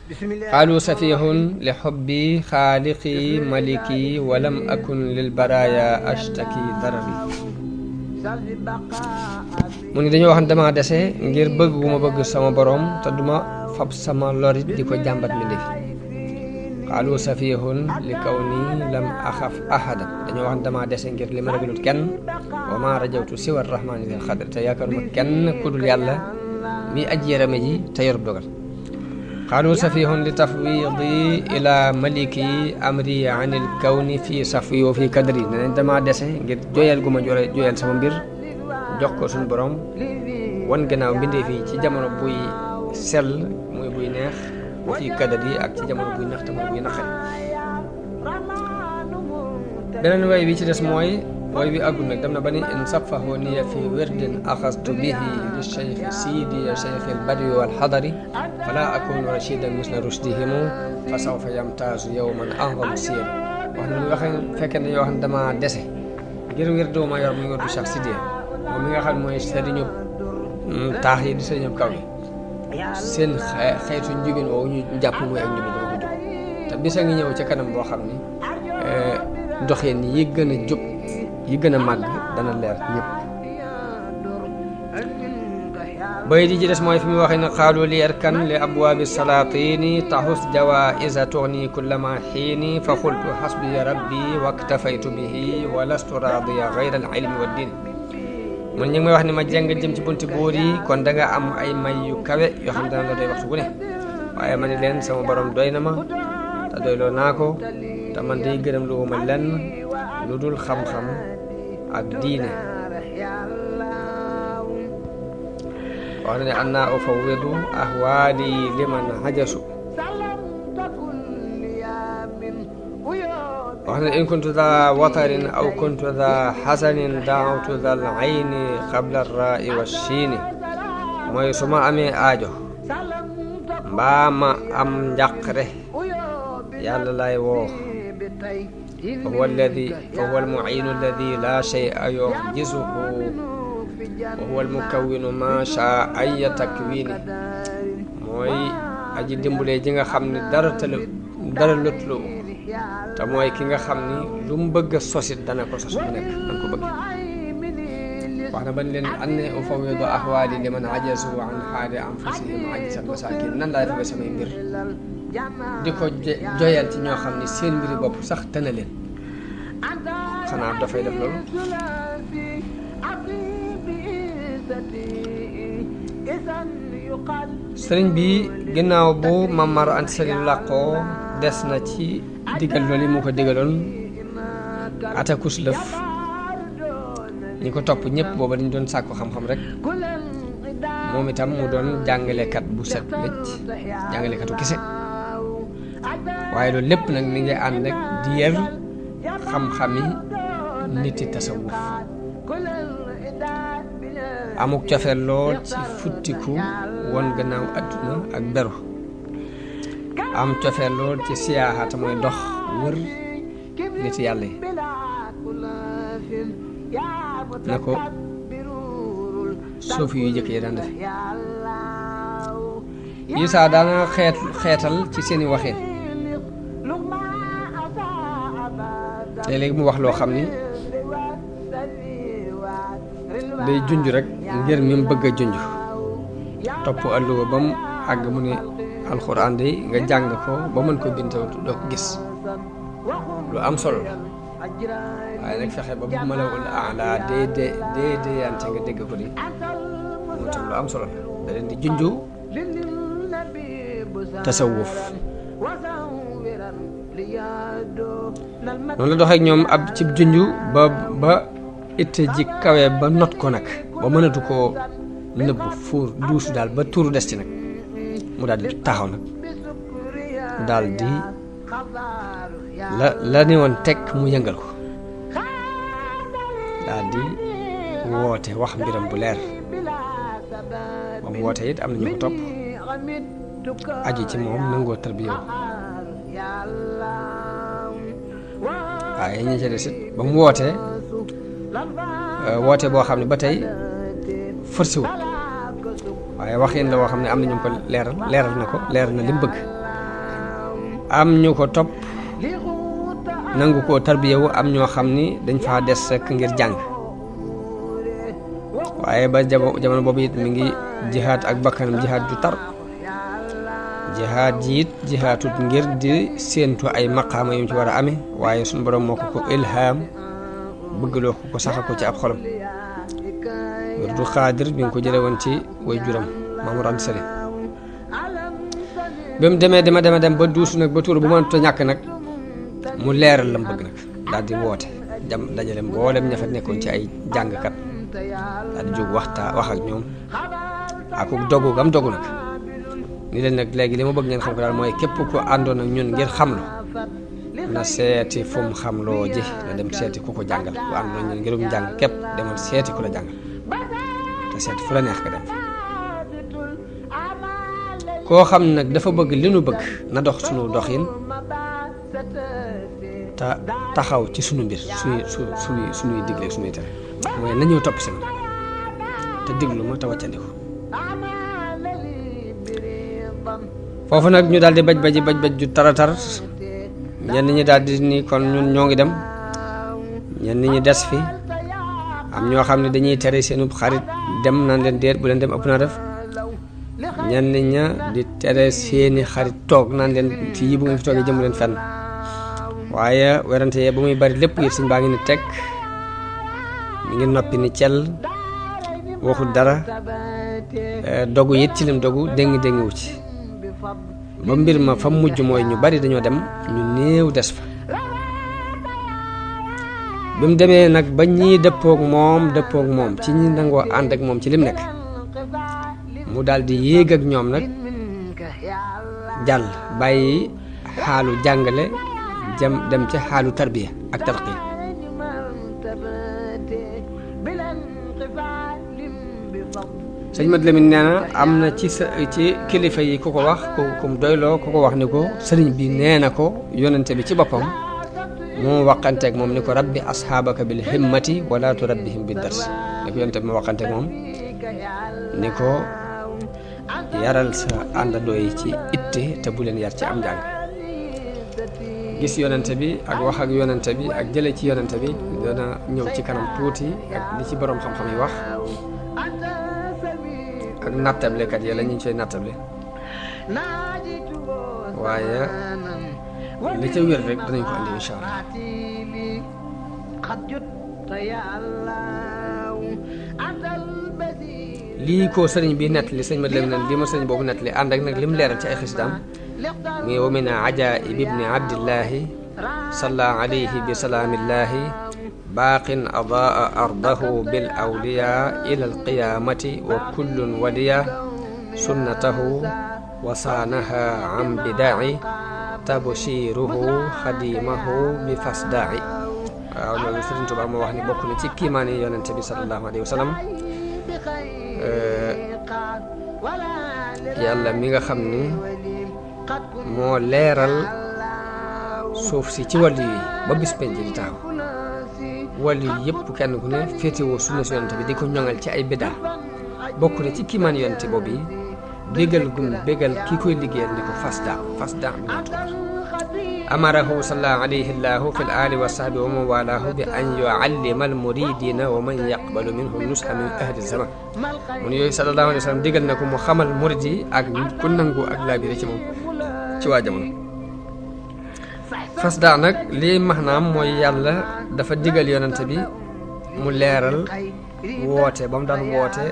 qaalu safihun li xubbi xaaliqi maliki walam akun lil baraya ashtaki darari mu ni dañoo wax ne dama dese ngir bëgg gu ma bëgg sama borom te duma fab sama lorit di ko jàmbat mi ndefi qaalu safihun li kaw nii lam axaf ahada dañoo wax ne dama dese ngir li ma ragalut kenn wa ma rajawtu siwa rahmani dil xadr te yaakaaruma kenn kudul yàlla mi aji yërëme ji te yorub dogal qaalu safihun li tafwidi ila maliki amri an il kawni fi safwi wa fi kadri ne nañ dama dese ngir joyal gu ma joyal sama mbir jox ko suñu borom wan gannaaw mbindee fii ci jamono buy sell muy buy neex wa fi kadri ak ci jamono buy neex te muy buy naqari beneen way bi ci des mooy way bi àggul nag dem na ba ni in safahu niya fi wirdin axastu bihi li cheikh sidi cheikh al badwi wal xadari fala akunu rashidan misla rushdihimu fa sawfa yamtaazu yowman ahdamu siyam wax na lu waxee fekkee dañoo wax ne dama dese ngir wirdu ma yor muy wirdu cheikh sidiya moom mi nga xam mooy sëriñu taax yi di sëriñu kaw yi seen xeetu njubin woowu ñu jàpp mooy ak njubin dama ko jub te bisa ngi ñëw ca kanam boo xam ni doxeen yi gën a jub yi gën a màgg dana leer ñëpp bay di ci des mooy fi mu waxee ne xaalu li erkan li abwaabi salaatini taxus jawaisa tuxni kullama xiini fa xultu xasbiya rabbi waktafaytu bihi wa lastu raadiya gayra al ilmi wa diin mun ñu ngi may wax ni ma jàng jëm ci bunti buur yi kon da nga am ay may yu kawe yoo xam ne dana la doy waxtu bu ne waaye ma ne leen sama borom doy na ma te doyloo naa ko te man day gërëm lu ma lenn lu dul xam-xam ak diine wax na ne anna ufawwidu ahwaali liman hajasu wax na in kuntu daa watarin aw kuntu daa xasanin daawtu dal ayni qabla rai wa shiini mooy su ma amee aajo mbaa ma am njàqare yàlla lay woo فهو المعين الذي لا شيء يعجزه وهو المكون ما شاء أي تكوين mooy aji dimbalee ji nga xam ne dara lotlu te mooy ki nga xam ni lu mu bëgg a sosit dana ko sos bu nekk nan ko bëgg wax na ban leen anne ufawwidu ahwaali liman ajazu an haali anfusihim ajzal masakin nan laa defe samay mbir di ko joyal ci ñoo xam ne seen mbiri bopp sax tëna leen xanaa dafay def loolu sëriñ bi ginnaaw bu Mamar Anta Sali làqoo des na ci digal loolu yi mu ko digaloon atakus lëf ñi ko topp ñëpp booba dañu doon sàkku xam-xam rek moom itam mu doon jàngalekat bu set wecc jàngalekatu kese waaye loolu lépp nag mi ngi ànd rek di yër xam-xami niti tasawuf amuk cofeel lool ci futtiku won gannaaw adduna ak beru am cofeel lool ci siyaaxata mooy dox wër niti yàlla yi na ko suufi yu jëkk yi daan def Isaa daana xeetal ci seeni waxin léeg-léeg mu wax loo xam ni day junj rek ngir mi mu bëgg a junj topp alluwa ba mu àgg mu ne alxuraan day nga jàng ko ba mën ko bind doo ko gis lu am solo waaye nag fexe ba bu malawul ala dee yante nga dégg ko di moo tam lu am solo da leen di junju tasawuf noonu la doxee ak ñoom ab cib junju ba itte ji kawe ba not ko nag ba mënatu koo nëbb fuur duusu daal ba tuuru des ci nag mu daal di taxaw nag mu daal di la ne woon teg mu yëngal ko daal di woote wax mbiram bu leer ba mu woote it am na ñu ko topp aju ci moom nangoo tarbiya waaye ñi ci des it ba mu wootee woote boo xam ne ba tey forcé wul waaye waxin la woo xam ne am na ñu ko leeral na ko leeral na li mu bëgg am ñu ko topp nangu koo tarbiyewu am ñoo xam ni dañ faa des rek ngir jàng waaye ba jamono boobu it mi ngi jihaad ak bakkanam jihaad ju tar jihaad ji it jihaatut ngir di séentu ay maqaama yu mu ci war a amee waaye suñu borom moo ko ilham bëggloo ko saxal ko ci ab xolam wirdu xaadir bi nga ko jële woon ci way juram Mamour Anta Sali ba mu dem ba duusu nag ba tuur bu mënut a ñàkk nag mu leeral la mu bëgg nag daal di woote dajale mboolem ña fa nekkoon ci ay jàngkat daal di jóg wax ak ñoom ak dogu gam dogu nag ni leen nag léegi li ma bëgg ngeen xam ko daal mooy képp ku àndoon ak ñun ngir xamlu na seeti fu mu xamloo ji na dem seeti ku ko jàngal ku àndoon ñun ngirum jàng képp demal seeti ku la jàngal te seeti fu la neex ka dem koo xam nag dafa bëgg li nu bëgg na dox sunu doxin te taxaw ci sunu mbir suñuy digle suñuy tere mooy na ñëw topp si ma te diglu ma te wàccandiku foofu nag ñu daal di baj ju taratar ñenn ñi daal di ni kon ñun ñoo ngi dem ñenn ñi des fi am ñoo xam ne dañuy tere seenu xarit dem naan leen déet bu leen dem ëpp naa def ñenn ña di tere seeni xarit toog naan leen fii bu ngeen fi toogee jëmu leen fenn waaye werante yee ba muy bari lépp yit suñ baa ngi ni teg mi ngi noppi ni cell waxul dara dogu it ci lim dogu déngi wu ci ba mbir ma fa mujj mooy ñu bari dañoo dem ñu néew des fa bi mu demee nag ba ñii dëppoog moom ci ñi nangoo ànd ak moom ci lim nekk mu daal di yéeg ak ñoom nag jàll bàyyi xaalu jàngale dem ci xaalu tarbiya ak tarqiya sëñ Mat Lamin nee na am na ci kilifa yi ku ko wax ku mu doyloo ku ko wax ni ko sëriñ bi nee na ko yonente bi ci boppam moo waqanteeg moom ni ko rabbi asxaabaka bil himmati wala turabbihim bi dars ni ko yonente bi moo waqanteeg moom ni ko yaral sa àndandoo yi ci itte te bu leen yar ci am njàng gis yonente bi ak wax ak yonente bi ak jële ci yonente bi dana ñëw ci kanam tuuti ak li ci boroom xam-xam yi wax ak nattablekat yi la ñu cay nattable waaye li ca wér rek danañ ko andi incha allah lii ko sëriñ bi nettali sëñ ma lem lii ma sëriñ boobu nettali ànd ak nag lim leeral ci ay xisidaam muy wa min ajaib ibni abdillahi salla alayhi bi salaamillahi baaqin adaa ardahu bil awliya ila alqiyamati wa kullun waliya sunnatahu wa saanaha an bidaai tabshiruhu xadimahu bi fasdaai waaw loolu Sëriñ Tuubaa moo wax ni bokk na ci kiimaani yonente bi sallallahu alayhi wa sallam yàlla mi nga xam ni moo leeral suuf si ci wàllu yi ba bis penc di taxaw wàllu yi yëpp kenn ku ne féetewoo sunna si yonente bi di ko ñoŋal ci ay biddaa bokk na ci kiimaan yonente boobu yi bégal ki koy liggéeyal ni ko fasda bi ma tubar amarahu sallallahu alayhi llahu fi l ali wa sahbi wa man walahu bi an yuallima al muridina wa man yaqbalu minhum nusha min ahli zaman mun yooyu sallallahu alayhi wa sallam digal na ko mu xamal murid yi ak ku nangu ak laabire ci moom ci waa jamono fasda nag lii maanaam mooy yàlla dafa digal yonente bi mu leeral woote ba mu daan woote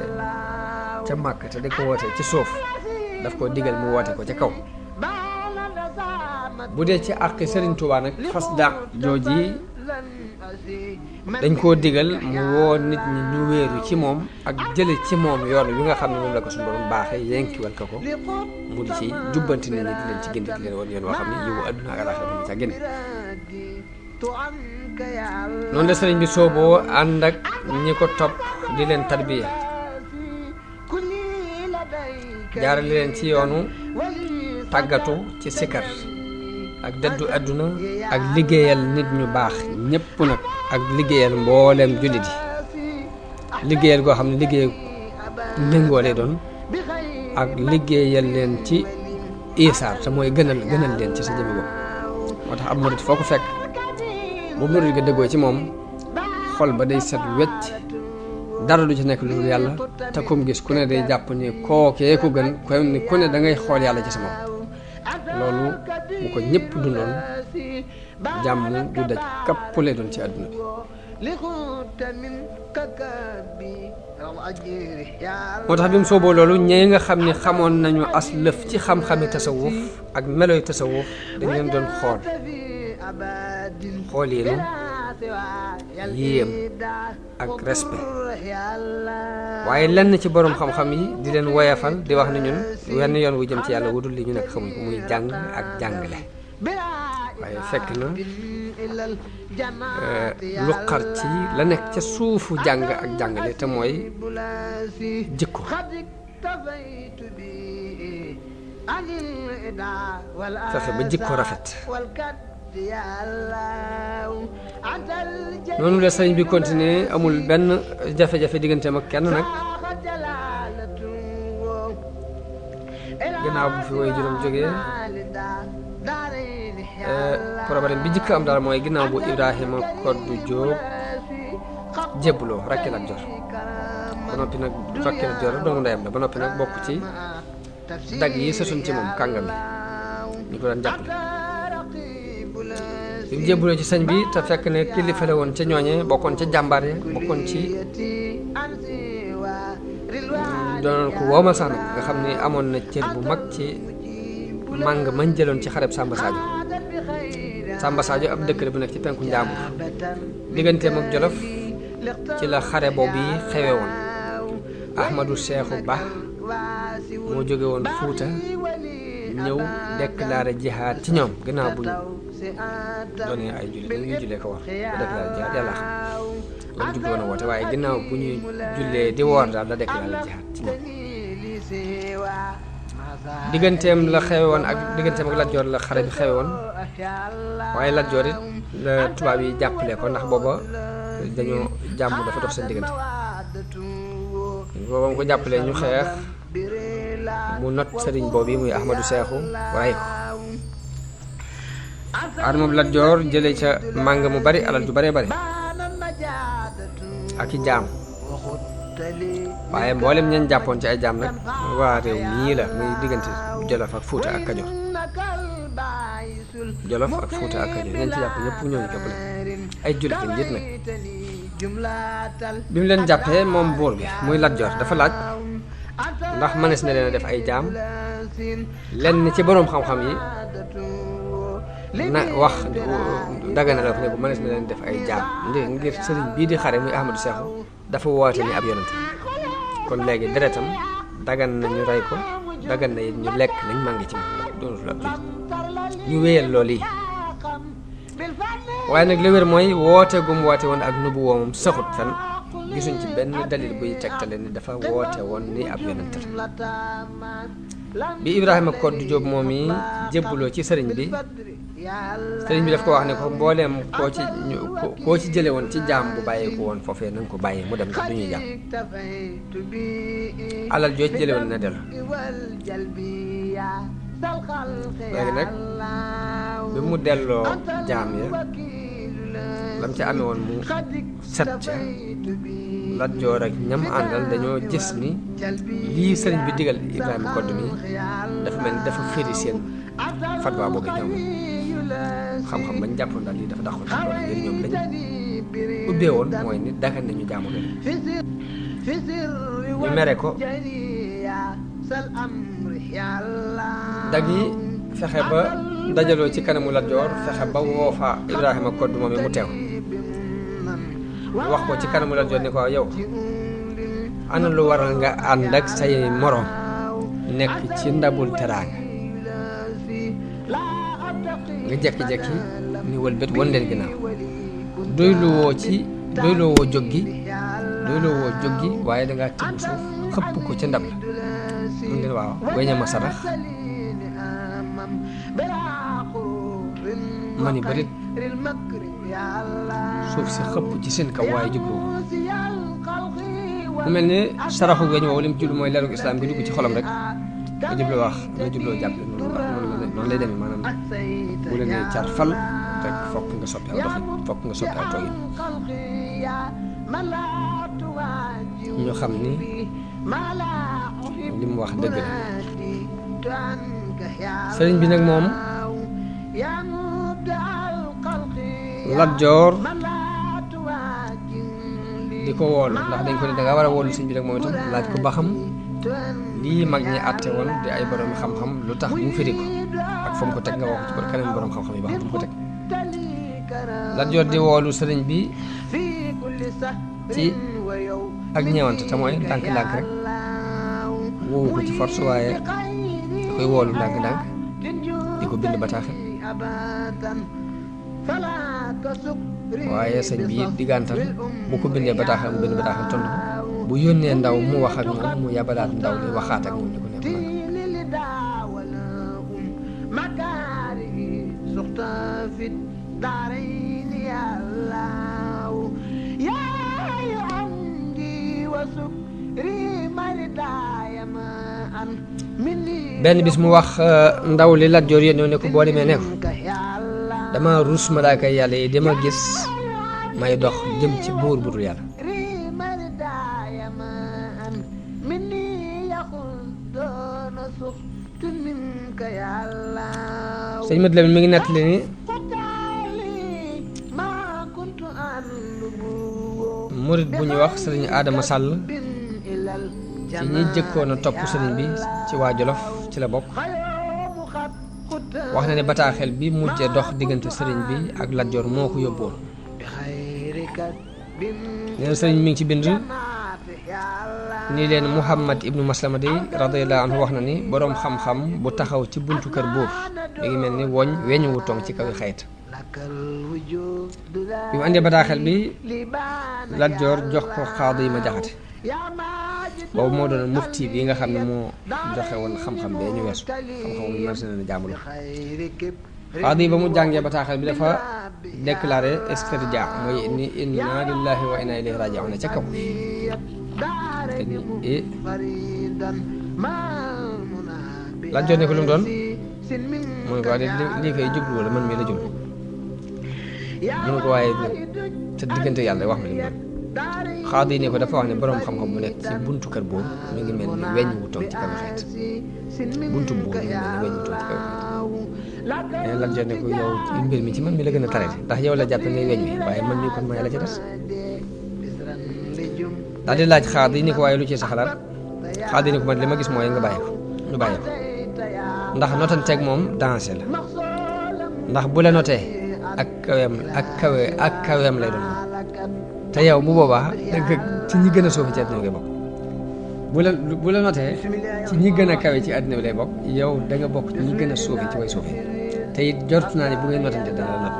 ca Màkka te di ko woote ci suuf daf ko digal mu woote ko ca kaw bu dee ci àqi Sëriñ Tuubaa nag fasda jooji dañ koo digal mu woo nit ñi ñu wéeru ci moom ak jële ci moom yoon wi nga xam ne moom la ko suñu borom baaxee yenkiwal ko mu di ci jubbanti nit ñi di leen ci gindi di leen woon yoon woo xam ne yiwu àdduna ak àllaaxira mu ca génne noonu la sëriñ bi sooboo ànd ak ñi ko topp di leen tarbiya jaarale leen ci yoonu tàggatu ci sikar ak dëddu àdduna ak liggéeyal nit ñu baax ñépp nag ak liggéeyal mbooleem jullit yi liggéeyal goo xam ne liggéey méngoo lay doon ak liggéeyal leen ci isaar te mooy gënal leen ci sa jëmmi bopp. moo tax ab murit foo ko fekk bu murit ga dëggoo ci moom xol ba day set wecc dara du ci nekk lu dul yàlla te kum gis ku ne day jàpp ni kookee ku gën ku ne da ngay xool yàlla ci sa moom. loolu bu ko ñëpp dundoon jàmm du daj kapp lay doon ci àdduna bi. moo tax bi mu sooboo loolu ñee nga xam ne xamoon nañu as lëf ci xam-xami tasawuf ak meloy tasawuf dañ leen doon xooliinu yéem ak respect waaye lenn ci boroom xam-xam yi di leen woyafal di wax ne ñun wenn yoon wu jëm ci yàlla wudul li ñu nekk xamuñ ko muy jàng ak jàngale. waaye fekk na lu xar ci la nekk ca suufu jàng ak jàngale te mooy jikko. fexe ba jikko rafet. noonu la sëriñ bi continuer amul benn jafe-jafe digganteem ak kenn nag gannaaw bu fi woy juróom jógee. problème bi jëkk am daal mooy ginnaaw bu Ibrahima Koddu Jóob jébbuloo rakki Lat Joor ba noppi nag rakki Lat Joor doomu ndeyam la ba noppi nag bokk ci dag yi sësuñ ci moom kàngam yi ñu ko daan jàppale. bi mu jébbuloo ci sëñ bi te fekk ne kilifa la woon ca ñooñe bokkoon ca jàmbaar ya bokkoon ci doonoon ko wooma sax nag nga xam ne amoon na cër bu mag ci màng mañ jëloon ci xareb Samba Sadio ab dëkk la bu nekk ci penku Njaambur digganteem ak Jolof ci la xare boobu yi xewe woon. Ahmadou Seexu Ba moo jóge woon Fuuta ñëw déclaré jihaad ci ñoom gannaaw buñ doonee ay jullit ñu ngi jullee ko war ba déclaré jihaad yàlla xam loolu jublu woon a woote waaye gannaaw bu ñuy jullee di woor daal la déclaré jihaad ci ñoom. digganteem la xewe woon ak digganteem ak Lat Joor la xare bi xewe woon waaye Lat Joor it la tubaab yi jàppale ko ndax booba dañoo jàmm dafa dox seen diggante. booba mu ko jàppalee ñu xeex mu not sëriñ boobu muy Ahmadou Seexu ray ko. ar moom Lat Joor jëlee ca màng mu bari alal ju baree bari ak i jaam waaye mboolem ñeen jàppoon ci ay jaam nag waa réew mii la muy diggante Jolof ak Fuuta ak Kajoor. Jolof ak Fuuta ak Kajoor ñeen ci jàpp ñëpp ñooñu képp la ay jullit lañ nit nag. bi mu leen jàppee moom buur bi muy Lat Joor dafa laaj ndax mënees na leen a def ay jaam. lenn ci boroom xam-xam yi na wax dagana la ne bu mënees na leen def ay jaam ngir sëriñ bii di xare muy Ahmadou Seexu dafa woote ni ab yonent kon léegi deretam dagan na ñu rey ko dagan na it ñu lekk lañ màngi ci moom doonatul ab jullit ñu wéyal loolu yi. waaye nag li wér mooy woote gum woote woon ak nubu woomam saxut fen gisuñ ci benn dalil buy tegtale ni dafa woote woon ni ab yonent la. bi Ibrahima Koddu Jóob moom yi jébbuloo ci sëriñ bi daf ko wax ne ko mbooleem koo ci jële woon ci jaam bu bàyyi ko woon foofee na nga ko bàyyi mu dem ndax du ñuy jaam alal joo ci jële woon na dellu. léegi nag bi mu delloo jaam ya lam ca amee woon mu set ca Lat Joor ak ñam àndal dañoo gis ni lii sëriñ bi digal Ibrahima Koddu mi dafa mel ni dafa firi seen fatwa boobu ñoom xam-xam bañ jàppoon daal lii dafa dàqoon ci loolu ngir ñoom lañ ubbee woon mooy ni dagan nañu jaamu leen ñu mere ko dag yi fexe ba dajaloo ci kanamu Lat Joor fexe ba woo fa Ibrahima Koddu moom mu teew wax ko ci kanamu Lat Joor ni ko yow ana lu waral nga ànd ak say moroom nekk ci ndabul teraanga nga jekki-jekki ni wëlbét won leen ginnaaw doyloo woo jóg gi waaye dangaa tibb suuf xëpp ko ca ndab la mun leen waaw weña ma sarax ma ni bërit suuf si xëpp ci seen kaw waaye jublu mu mel ni saraxu weñ woowu li mu jublu mooy leerug islam bi dugg ci xolam rek nga jubloo wax nga jubloo jàpp noonu noonu lay demee maanaam bu la nee car fal rek fokk nga soppi aw doxin fokk nga soppi aw toogin ñu xam ni li mu wax dëgg la sëriñ bi nag moom Lat Joor di ko woolu ndax dañ ko ne danga war a woolu sëriñ bi nag moom itam laaj ko ba xam lii mag ñi àtte woon di ay borom xam-xam lu tax mu firi ko ak fa mu ko teg nga wax ci kanam borom xam-xam yi ba xam fu mu ko teg Lat Joor di woolu sëriñ bi ci ak ñeewante te mooy ndànk-ndànk rek woowu ko ci force waaye da koy woolu ndànk-ndànk di ko bind bataaxal waaye sëñ bi diggantal bu ko bindee bataaxal mu bind bataaxal tontu ko bu yónnee ndaw mu wax ak moom mu yabalaat ndaw li waxaat ak moom li ko nekk benn bis mu wax ndaw li Lat Joor yónnee ne ko boo demee ne ko dama rus malaaka yàlla yi dama gis may dox jëm ci buur bu dul yàlla sëñ Mat Lamin mi ngi nettali ni murit bu ñuy wax sëriñ Adama Sàll ci ñi jëkkoon a topp sëriñ bi ci waa Jolof ci la bokk wax na ne bataaxel bi mujjee dox diggante sëriñ bi ak Lat Joor moo ko yóbboon nee na sëriñ mi ngi ci bind nii leen Muhammad ibnu Maslama day radiyallahu anhu wax na ni boroom xam-xam bu taxaw ci buntu kër buur mi ngi mel ni weñ wu tong ci kaw xayt bi mu andee bataaxel bi Lat Joor jox ko xaadi yi ma jaxate boobu moo doon mufti bi nga xam ne moo joxe woon xam-xam bee ñu weesu xam-xam bi mën na jàmbalo xaadi yi ba mu jàngee bataaxel bi dafa déclaré istirja mooy ni inna lillahi wa inna ilayhi raji'un ca kaw Lat Joor ne ko lu mu doon mooy ko waaye lii koy jublu wala man mii la jublu mënu ko waaye te diggante yàlla wax ma li mu doon xaadi yi ne ko dafa wax ne boroom xam-xam bu nekk ci buntu kër boobu mi ngi mel ni weñ wu toog ci kaw xeet buntu boobu mi ngi mel ni weñ wu toog ci kaw xeet mais Lat Joor ne ko yow mbir mi ci man mi la gën a tarete ndax yow la jàppe ngay weñ wi waaye man mii kon may la ci des daal di laaj xaadi yi ni ko waaye lu ci sa xalaat xaadi yi ni ko man li ma gis mooy nga bàyyi ko ñu bàyyi ko ndax notanteeg moom dansé la ndax bu la notee ak kaweem lay doon te yow bu boobaa dëgg ci ñi gën a suufi ci àddina bi lay bokk bu la notee ci ñi gën a kawe ci àddina bi lay bokk yow da nga bokk ci ñi gën a suufi ci way suufi te it jortu naa ne bu ngeen notante dana la not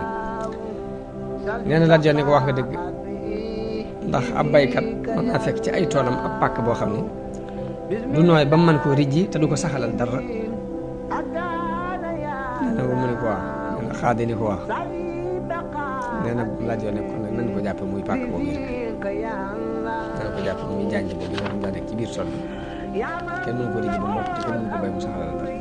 nee na Lat Joor ne ko wax nga dëgg ndax ab baykat mën naa fekk ci ay toolam ab pàkk boo xam ne du nooy ba mu mën koo rijji te du ko saxalal dara nee na mu ne ko waaw nee na xaadi ni ko waaw nee na Lat Joor ne kon nag nañ ko jàppe muy pàkk boobu rek nañ ko jàppe muy jànj boobu nga xam daa nekk ci biir tool bi kenn mënu ko rijji ba mokk te kenn mënu ko bay mu saxalal dara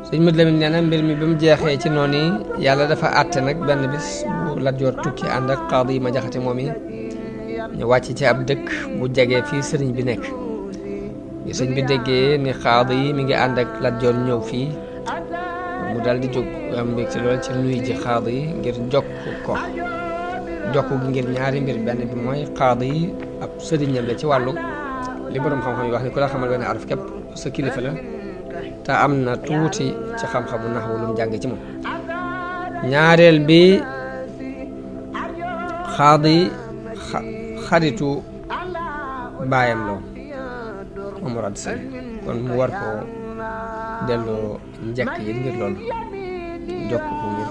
sëñ Mat Lamin nee na mbir mi ba mu jeexee ci noonu yi yàlla dafa àtte nag benn bis bu Lat Joor tukki ànd ak xaadi yi ma jaxate moom yi ñu wàcc ci ab dëkk bu jegee fii sëriñ bi nekk bi sëñ bi déggee ni xaadi yi mi ngi ànd ak Lat Joor ñëw fii mu dal di jóg am mbég ci loolu ci nuy ji xaadi yi ngir jokk gi ngir ñaari mbir benn bi mooy xaadi yi ab sëriñam la ci wàllu li borom xam-xam yi wax ni ku la xamal benn araf képp sa kilifa la te am na tuuti ci xam-xamu naxwu lu mu jàng ci moom ñaareel bi xaadi xaritu baayam la Omar Ad Sali kon mu war ko delloo njëkk yi ngir loolu jokk ko ngir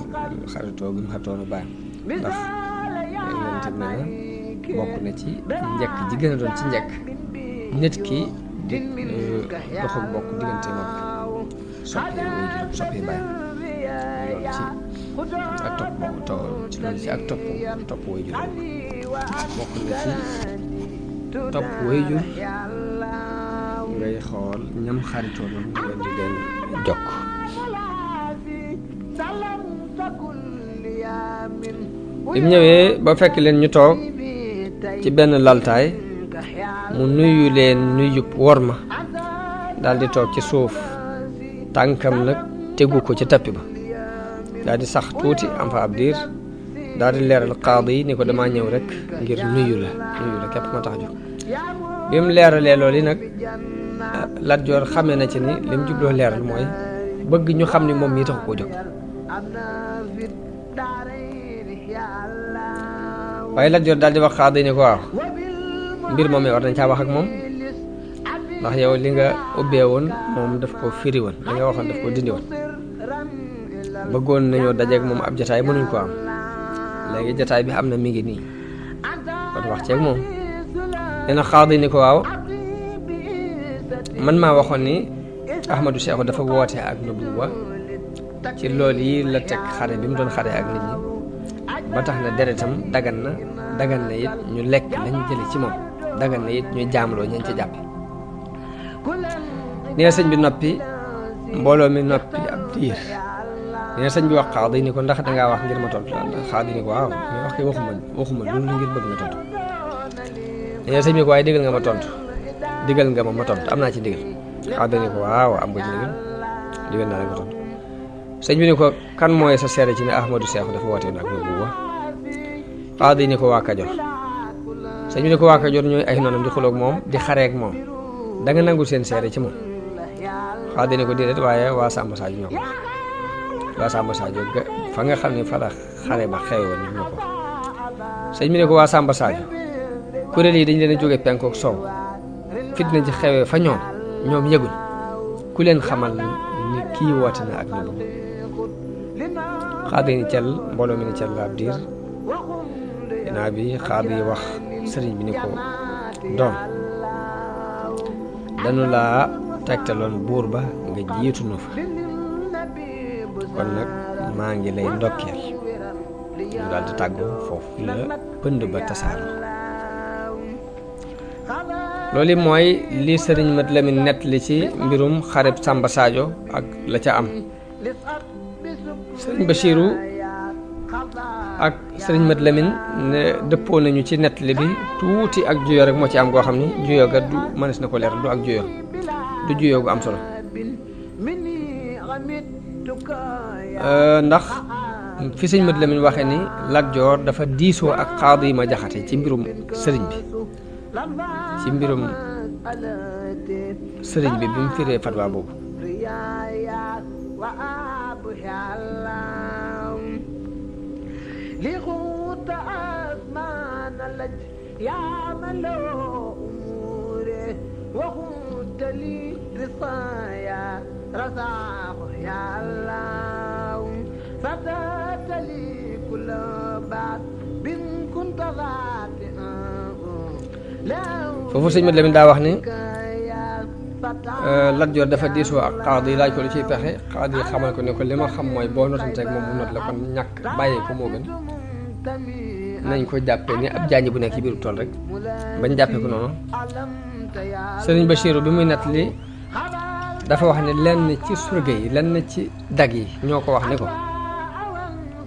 xaritoo gi mu xaritoonu baayam ndax yonent bi nee na bokk na ci njëkk ji gën a doon ci njëkk nit ki di doxul bokk diggante moom soppi baayam loolu ci ak topp ci loolu ci ak topp waajur bokk na ci topp waajur ngay xool ñam xaritoo noonu nga di leen jokk. bi mu ñëwee ba fekk leen ñu toog ci benn laltaay mu nuyu leen nuyub worma daal di toog ci suuf tànkam nag tegu ko ci tappi ba daal di sax tuuti am fa ab diir daal di leeral qaadi yi ni ko damaa ñëw rek ngir nuyu la képp ma tax jóg. bi mu leeralee loolu yi nag Lat Joor xamee na ci ni li mu jubloo leeral mooy bëgg ñu xam ni moom mii taxu koo jóg. waaye Lat Joor daal di wax qaadi ni ko waaw mbir moom war nañ caa wax ak moom ndax yow li nga ubbee woon moom daf ko firi woon li nga waxoon daf ko dindi woon bëggoon nañoo dajeeg moom ab jataay mënuñ ko am léegi jataay bi am na mi ngi nii kon wax ceeg moom. nee na qaadi ni ko waaw man maa waxoon ni Ahmadou Cheikh dafa woote ak nubuwa ci loolu yi la teg xare bi mu doon xare ak nit ñi ba tax na deretam dagan na it ñu lekk lañ jële ci moom dagan na it ñu jaamloo ñañ ci jàppe. nee na sëñ bi noppi mbooloo mi noppi ab diir nee na sëñ bi wax qaadi ni ko ndax dangaa wax ngir ma tontu ndax qaadi ni ko waaw mais wax kay waxuma loolu ngir bëgg nga tontu. nee na sëñ bi ko waaye digal nga ma tontu am naa ci ndigal. qaadi ni ko waaw am nga ci digal naa la nga tontu. sëñ bi ni ko kan mooy sa seere ci ne Ahmadou Cheikh dafa woote nag nubuwa. qaadi ni ko waa Kajoor. sëñ bi ni ko waa Kajoor ñooy ay noonam di xuloog moom di xareeg moom da nga nangul seen seere ci moom. qaadi ni ko déedéet waaye waa Samba Sadio ñoo ko waa Samba Sadio fa nga xam ne fa la xare ba xewe woon ñoo ko. sëñ bi ni ko waa Samba Sadio kuréel yi dañ leen a jóge penku ak soow fitna ji xewee fa ñoom yëgul ku leen xamal ni kii woote na ak nubuwa. qaadi ni cel mbooloo mi ni cel ab diir ginnaaw bi qaadi wax sëriñ bi ni ko doom dañu laa tegtaloon buur ba nga jiitu nu fa kon nag maa ngi lay ndokkeel. ñu daal di tàggoo foofu la pënd ba tasaaroo. loolu mooy li sëriñ Mat Lamin nett li ci mbirum xareb Samba Sadio ak la ca am. sëriñ Bachiru ak sëriñ Mat Lamin ne dëppoo nañu ci nett li bi tuuti ak juyoo rek moo ci am goo xam ni juyoo ga du mënees na ko leeral du ak juyoo du juyoo gu am solo ndax fi sëriñ Mat Lamin waxee ni Lat Joor dafa diisoo ak qaadi ma jaxate ci mbirum sëriñ bi bi mu firee fatwa boobu. foofu sëñ Mat Lamin daa wax ni Lat Joor dafa diisoo ak qaadi laaj ko lu ciy pexe qaadi xamal ko ne ko li ma xam mooy boo notanteeg moom mu not la kon ñàkk bàyyee ko moo gën nañ ko jàppee ni ab jaañi bu nekk ci biiru tool rek bañ jàppee ko noonu. sëriñ Bachiru bi muy nett li dafa wax ne lenn ci surga yi lenn ci dag yi ñoo ko wax ni ko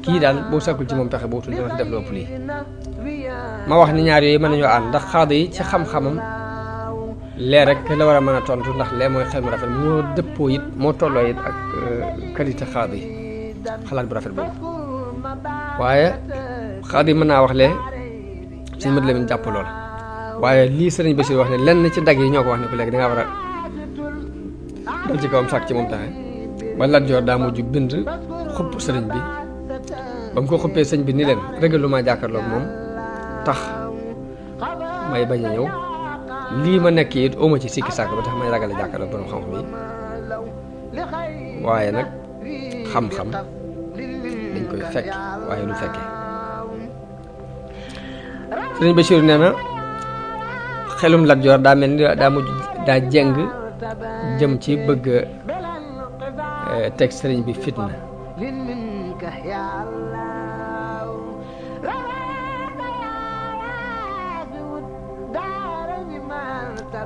kii daal boo sàkkul ci moom pexe bootul dina def lu ëpp lii. ma wax ni ñaar yooyu mën nañoo ànd ndax qaadi yi ci xam-xamam lee rek la war a mën a tontu ndax lee mooy xel mu rafet moo dëppoo it moo tolloo it ak qualité qaadi yi xalaat bu rafet boobu. waaye qaadi mën naa wax lee sëñ Mat Lamin jàpp lool waaye lii sëriñ Bachir wax ne lenn ci dag yi ñoo ko wax ne ko léegi dangaa war a dal ci kawam sàkk ci moom taxe ba Lat Joor daa mujj bind xupp sëriñ bi ba mu ko xuppee sëñ bi ni leen régalu maa jàkkaarloog moom tax may bañ a ñëw lii ma nekk it oma ci sikki sàkk ba tax may ragal a jàkkaarloog borom xam-xam yi waaye nag xam-xam dañ koy fekk waaye du fekkee. sëriñ Bachir nee na xelum Lat Joor daa mel ni daa mujj daa jeng jëm ci bëgg teg sëriñ bi fitna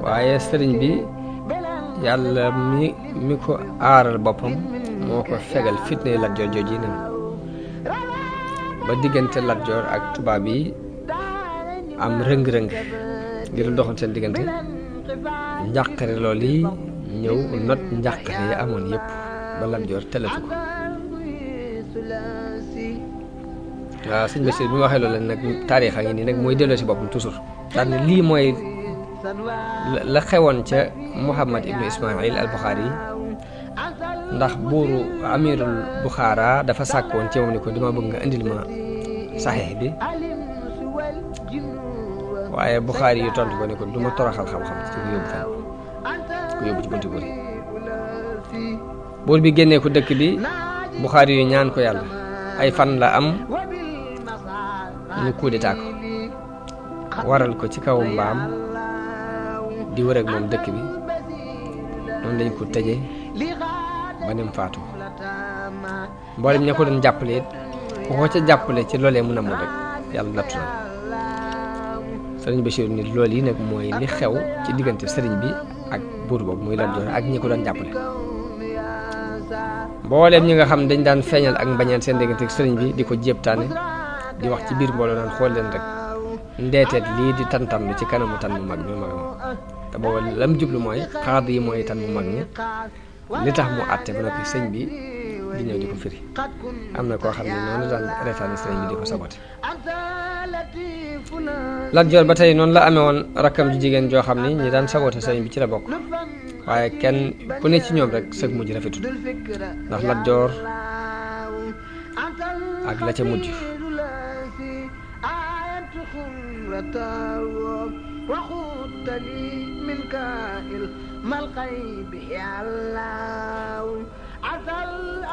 waaye sëriñ bi yàlla mi ko aaral boppam moo ko fegal fitne Lat Joor jooji nen ba diggante Lat Joor ak tubaab yi am rëng-rëng ngir doxal seen diggante njàqare loolu yi ñëw not njàqare yi amoon yëpp ba Lat Joor telatu ko waaw sëñ Basiir bi ma waxee loolu nag taarix a ngi nii nag mooy delloo si boppam toujours daal ne lii mooy la xewoon ca Muhammad ibnu Ismail al Buxaari yi ndax buuru amirul Buxaara dafa sàkkoon ci moom ni ko dama bëgg nga indil ma saxiix bi waaye Buxaari yi tontu ko ne ko duma toroxal xam-xam ci ku yóbbu fenn ku yóbbu ci buntu buur yi buur bi génnee ko dëkk bi Buxaari yu ñaan ko yàlla ay fan la am ñu coup d'état ko waral ko ci kaw mbaam di wër ak moom dëkk bi noonu lañ ko tëje ba nem faatu mboolem ña ko doon jàppale it ku ko ca jàppale ci loolee mun a moom rek yàlla nattu na sëriñ Bachir ni loolu yi nag mooy li xew ci diggante sëriñ bi ak buur boobu muy Lat Joor ak ñi ko doon jàppale mbooleem ñi nga xam dañ daan feeñal ak mbañeel seen diggante ak sëriñ bi di ko jéebtaane di wax ci biir mbooloo naan xool leen rek ndeeteet lii di tantamlu ci kanamu tan bu mag bi mag te booba lam jublu mooy xaad yi mooy tan bu mag ñi li tax mu àtte ba noppi sëñ bi di ñëw di ko firi am na koo xam ne noonu daan reetaane sëriñ bi di ko sabote Lat Joor ba tey noonu la amee woon rakkam ju jigéen joo xam ni ñi daan sabote sëriñ bi ci la bokk waaye kenn ku ne ci ñoom rek sëg mujj rafetul ndax Lat Joor ak la ca mujj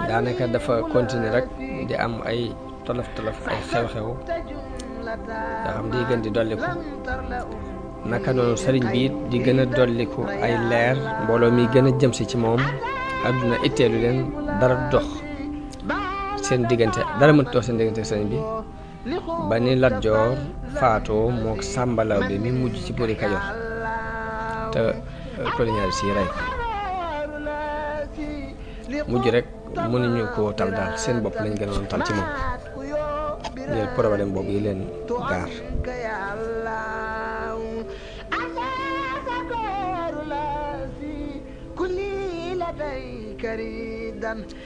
daanaka dafa continuer rek di am ay tolof-tolof ay xew-xew yoo xam di gën di dolliku naka noonu sëriñ bi di gën a dolliku ay leer mbooloo mi gën a jëm si ci moom àdduna itteelu leen dara dox seen diggante dara mënut dox seen diggante sëriñ bi ba ni Lat Joor faatoo mook Sàmba Lawbe mi mujj ci buuri Kajoor te colonial si rey mujj rek mënuñu koo tal daal seen bopp lañ gën a doon tal ci moom ngir problème boobu yi leen gaar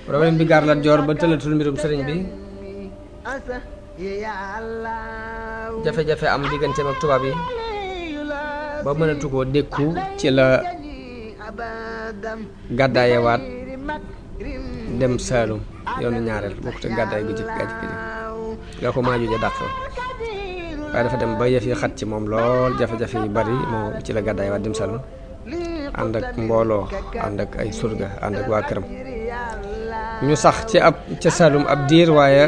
problème bi gaar Lat Joor ba tëlatul mbirum sëriñ bi jafe-jafe am digganteem ak tubaab yi ba mënatu koo dékku ci la gàddaayewaat dem Saalum yoonu ñaareel bokkut ak gàddaay gu jëkk nga ko maaju ja dàq waaye dafa dem ba yëf yi xat ci moom lool jafe-jafe yu bari moo ci la gàddaayewaat dem Saalum ànd ak mbooloo ànd ak ay surga ànd ak waa këram ñu sax ci ca Saalum ab diir waaye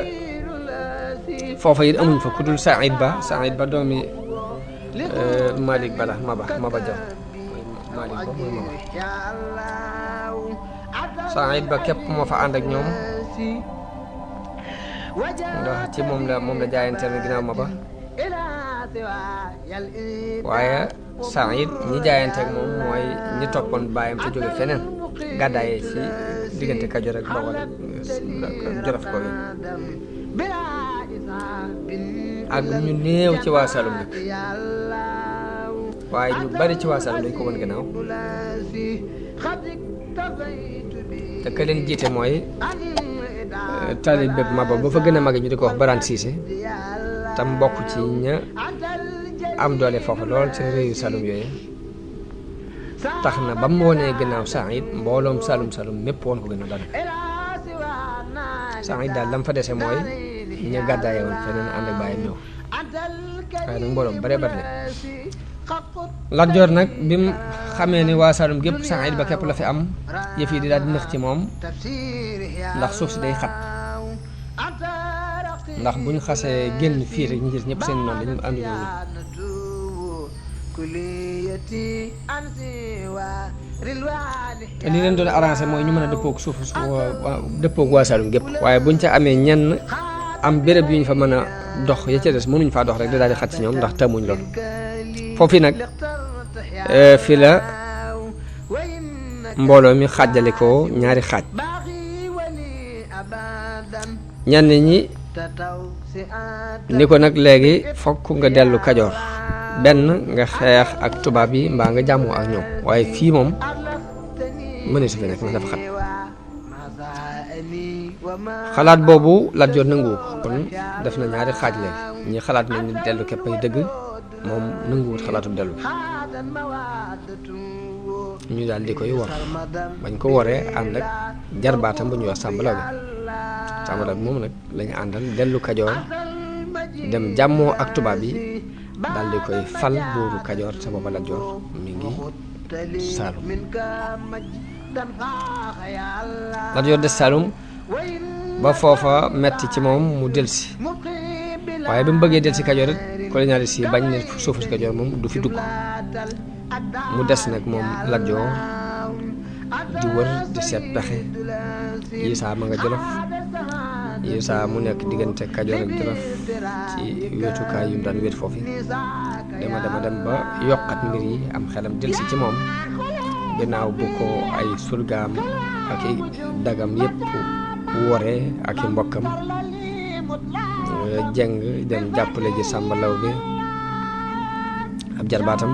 foofa it amuñ fa ku dul Saïd Ba doomi Malick Bala Maba Jaw Malick Ba mooy Maba Saïd Ba képp moo fa ànd ak ñoom ndax ci moom la jaayanteel ginnaaw Maba waaye Saïd ñi jaayanteeg moom mooy ñi toppoon baayam te jóge feneen gàddaayee ci diggante Kajoor ak Bawol Jolof ko ak ñu néew ci waa Saalum nag waaye ñu bari ci waa Saalum dañ ko woon gannaaw te ka leen jiite mooy taalibe Maba ba fa gën a mag ñu di ko wax Baraan Siise tam bokk ci ña am doole foofu lool ci réewu Saalum yooyu tax na ba mu wonee gannaaw Saïd mbooloom Saalum mépp woon ko gannaaw daanaka Saïd daal lam fa dese mooy ñu gàddaaye woon feneen ànd ak bàyyi ñëw waaye nag mbooloom bare bare Lat Joor nag bi mu xamee ni waa Saalum gépp Saïd Ba képp la fi am yëf yi di daal di nëx ci moom ndax suuf si day xat ndax buñ xasee génn fii rek ñu gis ñëpp seen noonu dañu ànduñu te li leen doon arrangé mooy ñu mën a dëppoog suuf dëppoog waa Saalum gépp waaye buñ ca amee ñenn am béréb yu ñu fa mën a dox ya ca des mënuñ faa dox rek di daal di xat ci ñoom ndax tëmuñ loolu foofu nag fi la mbooloo mi xaajale ko ñaari xaaj ñenn ñi ni ko nag léegi fokk nga dellu Kajoor benn nga xeex ak tubaab yi mbaa nga jàmmoo ak ñoom waaye fii moom mëne su fi nekk ndax dafa xat xalaat boobu Lat Joor nanguwu ko kon def na ñaari xaaj léegi ñi xalaat nañ ni dellu képp ay dëgg moom nanguwut xalaatu dellu ñu daal di koy wor bañ ko woree ànd ak jarbaatam bu ñuy wax Sàmba Lawbe moom nag lañu àndal dellu Kajoor dem jàmmoo ak tubaab yi daal di koy fal buuru Kajoor sa booba Lat Joor mi ngi Saalum Lat Joor des Saalum ba foofa metti ci moom mu delsi waaye bi mu bëggee delsi Kajoor it colonialiste yi bañ ne suufu si Kajoor moom du fi dugg mu des nag moom Lat Joor di wër di seet pexe yi saa ma nga Jolof yi saa mu nekk diggante Kajoor ak Jolof ci wetukaay yu mu daan wét foofu dama dem ba yokkat mbir yi am xelam delsi ci moom ginnaaw bu ko ay surgaam ak i dagam yépp wore ak i mbokkam jeng dem jàppale ji Sàmba Lawbe ab jarbaatam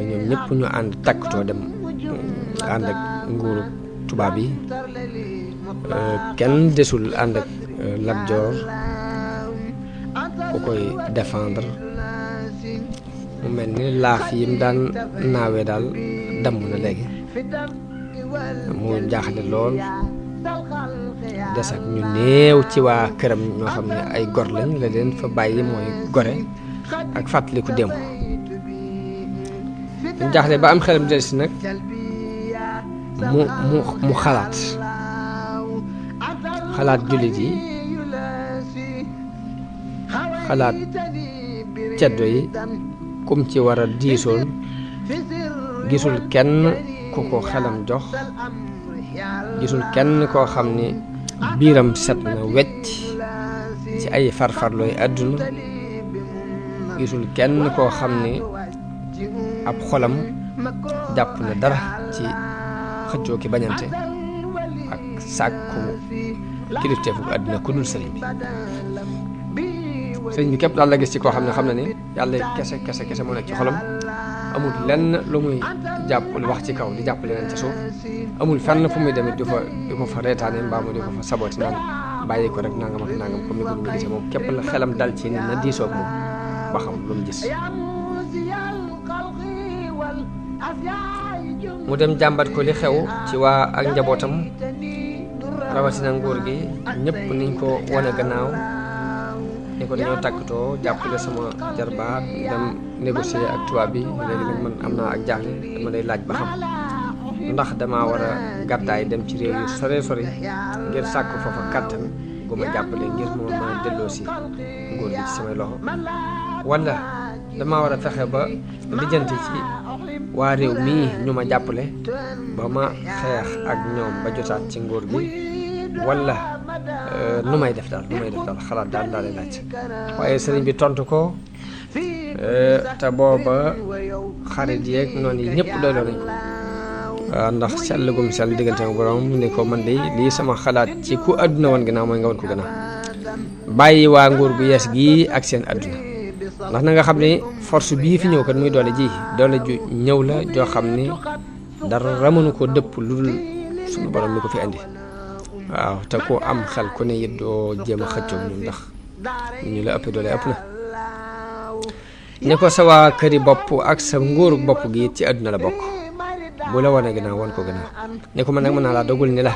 ñoom ñëpp ñu ànd takkutoo dem ànd ak nguuru tubaab yi kenn desul ànd ak Lat Joor ku koy défendre mu mel ni laaf yi mu daan naawee daal damm na léegi mu jaaxle lool des ak ñu néew ci waa këram ñoo xam ne ay gor lañ la leen fa bàyyi mooy gore ak fàttaliku démb mu jaaxle ba am xelam delsi nag mu xalaat jullit yi xalaat ceddo yi kum ci war a diisool gisul kenn ku ko xelam jox gisul kenn koo xam ni biiram set na wecc ci ay farfarlooy àdduna gisul kenn koo xam ni ab xolam jàpp na dara ci xëccoo ki bañante ak sàkku kilifteefu àdduna ku dul sëriñ bi képp daal la gis ci koo xam ne ni yàlla kese moo nekk ci xolam amul lenn lu muy jàpp wax ci kaw di jàpp leneen ca suuf amul fenn fu muy demit di ko fa reetaane mbaa mu di ko fa sabooti naan bàyyi ko rek nangam ak nangam comme ni ko ñu gisee moom képp la xelam dal ci ni na diisoog moom ba xam lu mu gis mu dem jàmbat ko li xew ci waa ak njabootam rawatina nguur gi ñëpp niñ ko wane gannaaw ni ko dañoo tàkkatoo jàppale sama jarbaat dem négocier ak tubaab bi léegi nag man am naa ak jaaxle dama lay laaj ba xam ndax dama war a gàddaay dem ci réew yu sori ngir sàkk foofa kàttan gu ma jàppale ngir moo mën a delloo si nguur gi ci samay loxo wala dama war a fexe ba lijjanti ci waa réew mii ñu ma jàppale ba ma xeex ak ñoom ba jotaat ci nguur gi wala nu may def daal xalaat daal lay laaj waaye sëriñ bi tontu ko te booba xarit yeeg noonu yi ñëpp doyloo nañ ko ndax sell gum sell diggante ak borom ni ko man de lii sama xalaat ci ku àdduna woon gannaaw mooy nga woon ko gannaaw bàyyi waa nguur gu yees gii ak seen àdduna ndax na nga xam ni force bii fi ñëw kat muy doole ju ñëw la joo xam ni dara mënu ko dëpp lu dul suñu borom mi ko fi andi waaw te ku am xel ku ne it doo jéem a xëccoo ñun ndax ñu la ëpp doole ëpp na ni ko sa waa këri bopp ak sa nguuru bopp gi it ci àdduna la bokk bu la wane gannaaw wan ko gannaaw ni ko man nag mën naa laa dogul ni la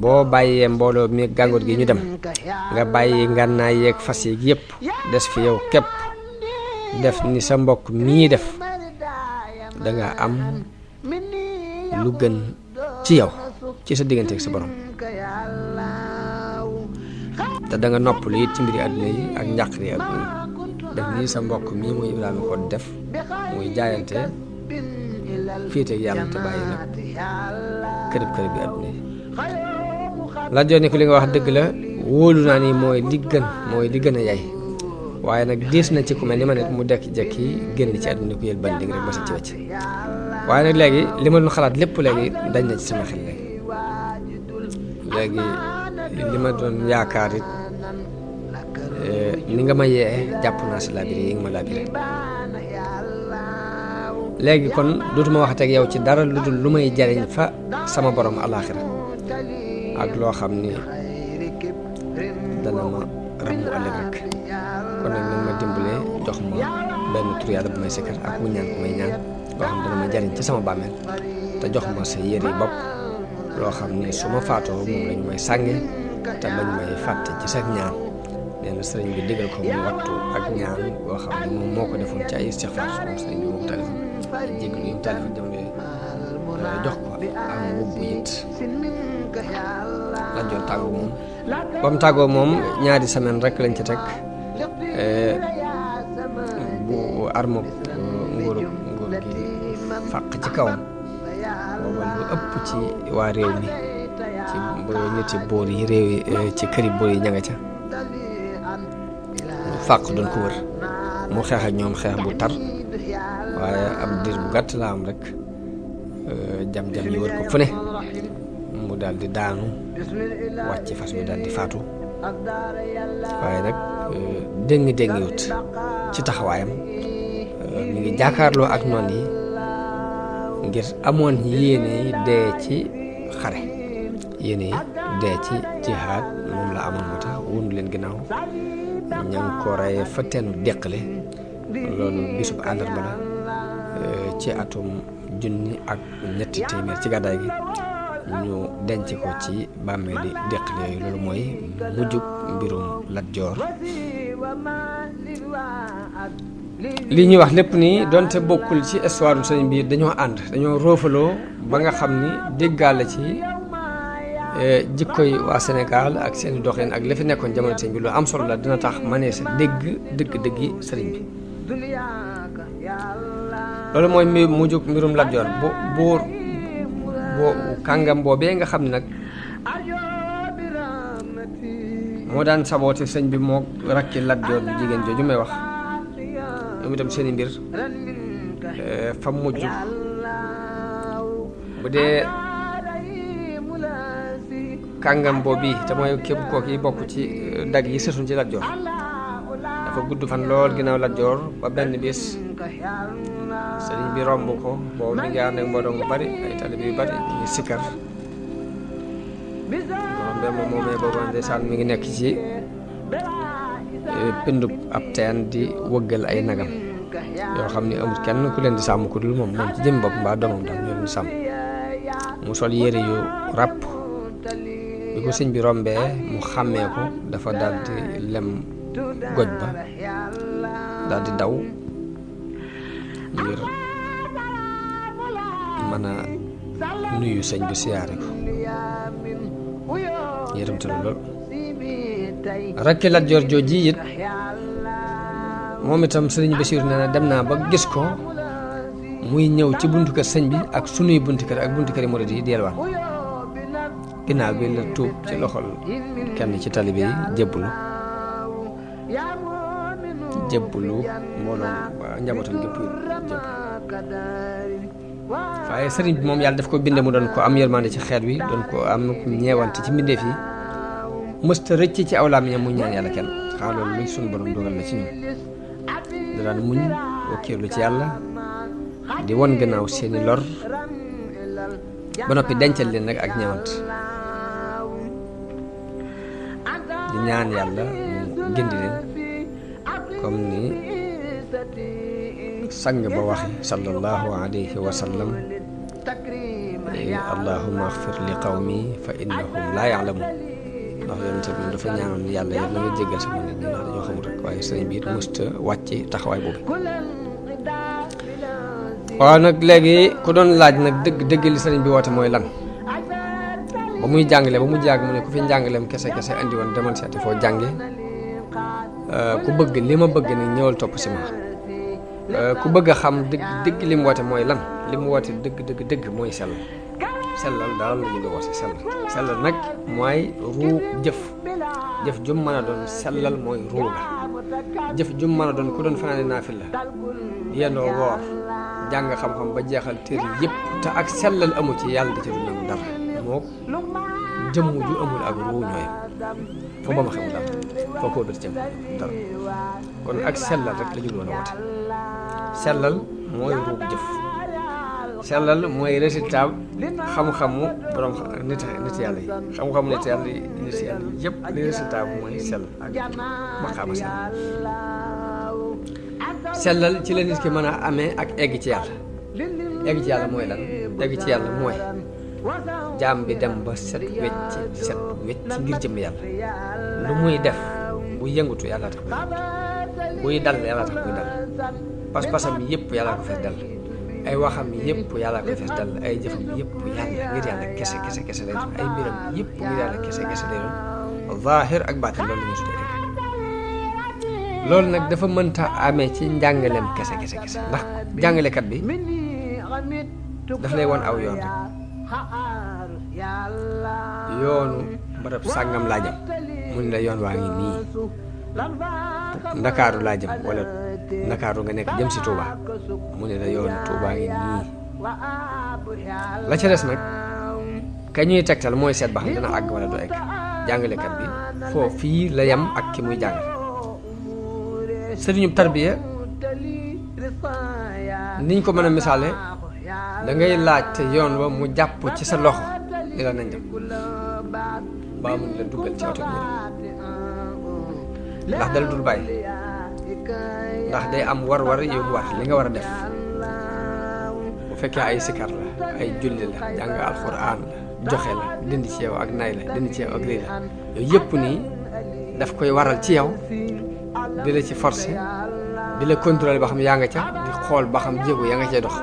boo bàyyee mbooloo mi gàngoor gi ñu dem nga bàyyi ngànnaay yeeg fas yeeg yëpp des fi yow képp def ni sa mbokk mii def danga am lu gën ci yow ci sa diggante ak sa borom te da nga noppalu it ci mbiri àdduna yi ak njàqare àdduna yi def nii sa mbokk mii muy Ibrahima ko def muy jaayante féete ak yàlla te bàyyi nag kërëb kërëb bi àdduna yi. Lat Joor ni ko li nga wax dëgg la wóolu naa ni mooy li gën a yay waaye nag diis na ci ku mel ni ma ne mu dekki-jekki génn ci àdduna ku yël bandi rek ba sa ci wecc waaye nag léegi li ma doon xalaat lépp léegi dañ na ci sama xel léegi li ma doon yaakaar it ni nga ma yee jàpp naa si labiré yi nga ma labiré léegi kon dootuma waxateeg yow ci dara lu dul lu may jariñ fa sama borom alaaxira ak loo xam ni dana ma ramu ëllëg rek kon nag nañ ma dimbalee jox ma benn tur yàlla bu may sikkar ak wu ñaan ku may ñaan loo xam dana ma jariñ ci sama bàmmeel te jox ma sa yére yi bopp loo xam ni su ma faatoo moom lañu may sànge te bañ may fàtte ci sa ñaan nee na sëriñ bi digal ko mu wattu ak ñaan boo xam ne moom moo ko defoon ci ay istixfaar moom sëriñ bi moom téléphone jéglu yi mu téléphone jamono jox ko am mbubb it Lat Joor tàggoo moom ba mu tàggoo moom ñaari semaine rek lañ ci teg bu armok nguur gi fàq ci kawam booba lu ëpp ci waa réew mi ci niti boor yi réew yi ci këri boor yi ña nga ca fàq doon ko wër mu xeex ak ñoom xeex bu tar waaye ab diir bu gàtt la am rek jam-jam yi wër ko fu ne mu daal di daanu wàcc fas bi daal di faatu waaye nag déng wut ci taxawaayam mi ngi jàkkaarloo ak noon yi ngir amoon yéene dee ci xare yéene dee ci jihaad moom la amoon moo tax wundu leen ginnaaw ña ngi ko reye fa teenu deqale loolu bisub àllarba la ci atum 1700 ci gàddaay gi ñu denc ko ci bàmmeeli deqale yooyu loolu mooy mujjub mbirum Lat Joor li ñuy wax lépp nii donte bokkul ci histoire du sëñ bi dañoo ànd dañoo roofaloo ba nga xam ni déggaale ci jikkoy waa Sénégal ak seeni doxin ak la fi nekkoon jamono sëñ bi lu am solo la dina tax manee sa dëggi sëriñ bi loolu mooy mujjub mbirum Lat Joor boo kàngam boobee nga xam ne nag moo daan saboote sëñ bi moo rakki Lat Joor bu jigéen jooju may wax ñoom itam seeni mbir fa mujj bu dee kàngam boobu te mooy képp kooki bokk ci dag yi sësuñ ci Lat Joor dafa gudd fan lool ginnaaw Lat Joor ba benn bis sëriñ bi romb ko boobu mi ngi ànd ak mbooloo mu bari ay taalibe yu bari ñu sikkar rombee moom moomee boobu ndeysaan mi ngi nekk ci pindub ab teen di wëggal ay nagam yoo xam ni amul kenn ku leen di sàmm ku dul moom ci jëm bopp mbaa doomam daal ñoo leen di sàmm mu sol yére yu ràpp bi ko sëñ bi rombee mu xàmmee ko dafa daal di lem goj ba daal di daw ngir mën a nuyu sëñ bi siyaare ko yërëmtalu lool rakki Lat Joor jooji it moom itam sëriñ Basiiru nee na dem naa ba gis ko muy ñëw ci buntu kër sëñ bi ak sunuy buntu kër ak buntu kër yi murid yi delluwaat ginnaaw bi la tuub ci loxol kenn ci talibe yi jébbalu mbooloo njabootam gépp waaye sëriñ bi moom yàlla daf ko binde mu doon ko am yërmande ci xeet wi doon ko am ñeewante ci mbindeef yi mësta rëcc ci aw làmmiñam mu ñaan yàlla kenn xanaa loolu luñ suñu borom dogal la ci ñun da daan muñ wakkiirlu ci yàlla di won gannaaw seeni lor ba noppi dencal leen nag ak ñeewant di ñaan yàlla mu gindi leen comme ni sang ba waxe sallallahu alayhi wa sallam allahumma axfir li qawmi fa innahum laa ya'lamun ndax yonente bi dafa ñaanoon yàlla yàlla na nga jéggal sama nit ñi ndax dañoo xamul rek waaye sëriñ bi it mësta wàcce taxawaay boobu waaw nag léegi ku doon laaj nag dëgg li sëriñ bi woote mooy lan ba muy jàngale ba mu jàng mu ne ku fi njàngaleem kese andi woon demal seeti foo jànge ku bëgg li ma bëgg nag ñëwal topp si ma ku bëgg a xam dëgg li mu woote mooy lan li mu woote dëgg mooy sellal daal la ñu di woote sellal nag mooy ruu jëf jum mën a doon sellal mooy ruu la jëf jum mën a doon ku doon fanaane naafil la yendoo woor jàng xam-xam ba jeexal téere yëpp te ak sellal amu ci yàlla da ci du nangu dara moo jëmm ju amul ak ruu ñooy foo ba ma xamul dara foo koo bët jëm dara kon ak sellal rek la ñu doon a woote sellal mooy ruu jëf sellal mooy résultat xam-xamu borom nit yàlla yi xam-xamu nit yàlla yëpp li résultat bi mooy sell ak maqaama sellal ci la nit ki mën a amee ak egg ci yàlla mooy lan egg ci yàlla mooy jaam bi dem ba set wecc ngir jëm yàlla lu muy def bu yëngutu yàlla tax buy dal yàlla tax buy dal pas-pasam yëpp yàlla ko fees dal ay waxam yëpp yàlla ko fees dal ay jëfam yëpp yàlla ngir yàlla kese lay doon ay mbiram yëpp ngir yàlla kese lay doon zaahir ak baatin loolu la ñu tuddee loolu nag dafa mënta amee ci njàngaleem kese ndax jàngalekat bi daf lay won aw yoon rek yoonu barab sàngam laa jëm mun la yoon waa ngi nii ndakaaru laa jëm wala ndakaaru nga nekk jëm si Touba mu ne la yoonu Touba ngi nii la ca des nag ka ñuy tegtal mooy seet ba xam dina àgg wala du egg jàngalekat bi foofu fii la yem ak ki muy jàngal sëriñub tarbiya niñ ko mën a misaale da ngay laaj te yoon wa mu jàpp ci sa loxo ni la nañ dem baa mun la duggal ci oto bi ndax dala dul bàyyi ndax day am war yu mu war li nga war a def bu fekkee ay sikar la ay julli la jàng alxuraan la joxe la dindi ci yow ak nay la dindi ci yow ak rii la yooyu yëpp nii daf koy waral ci yow di la ci forcer di la contrôler ba xam yaa nga ca di xool ba xam jéego yaa nga cay dox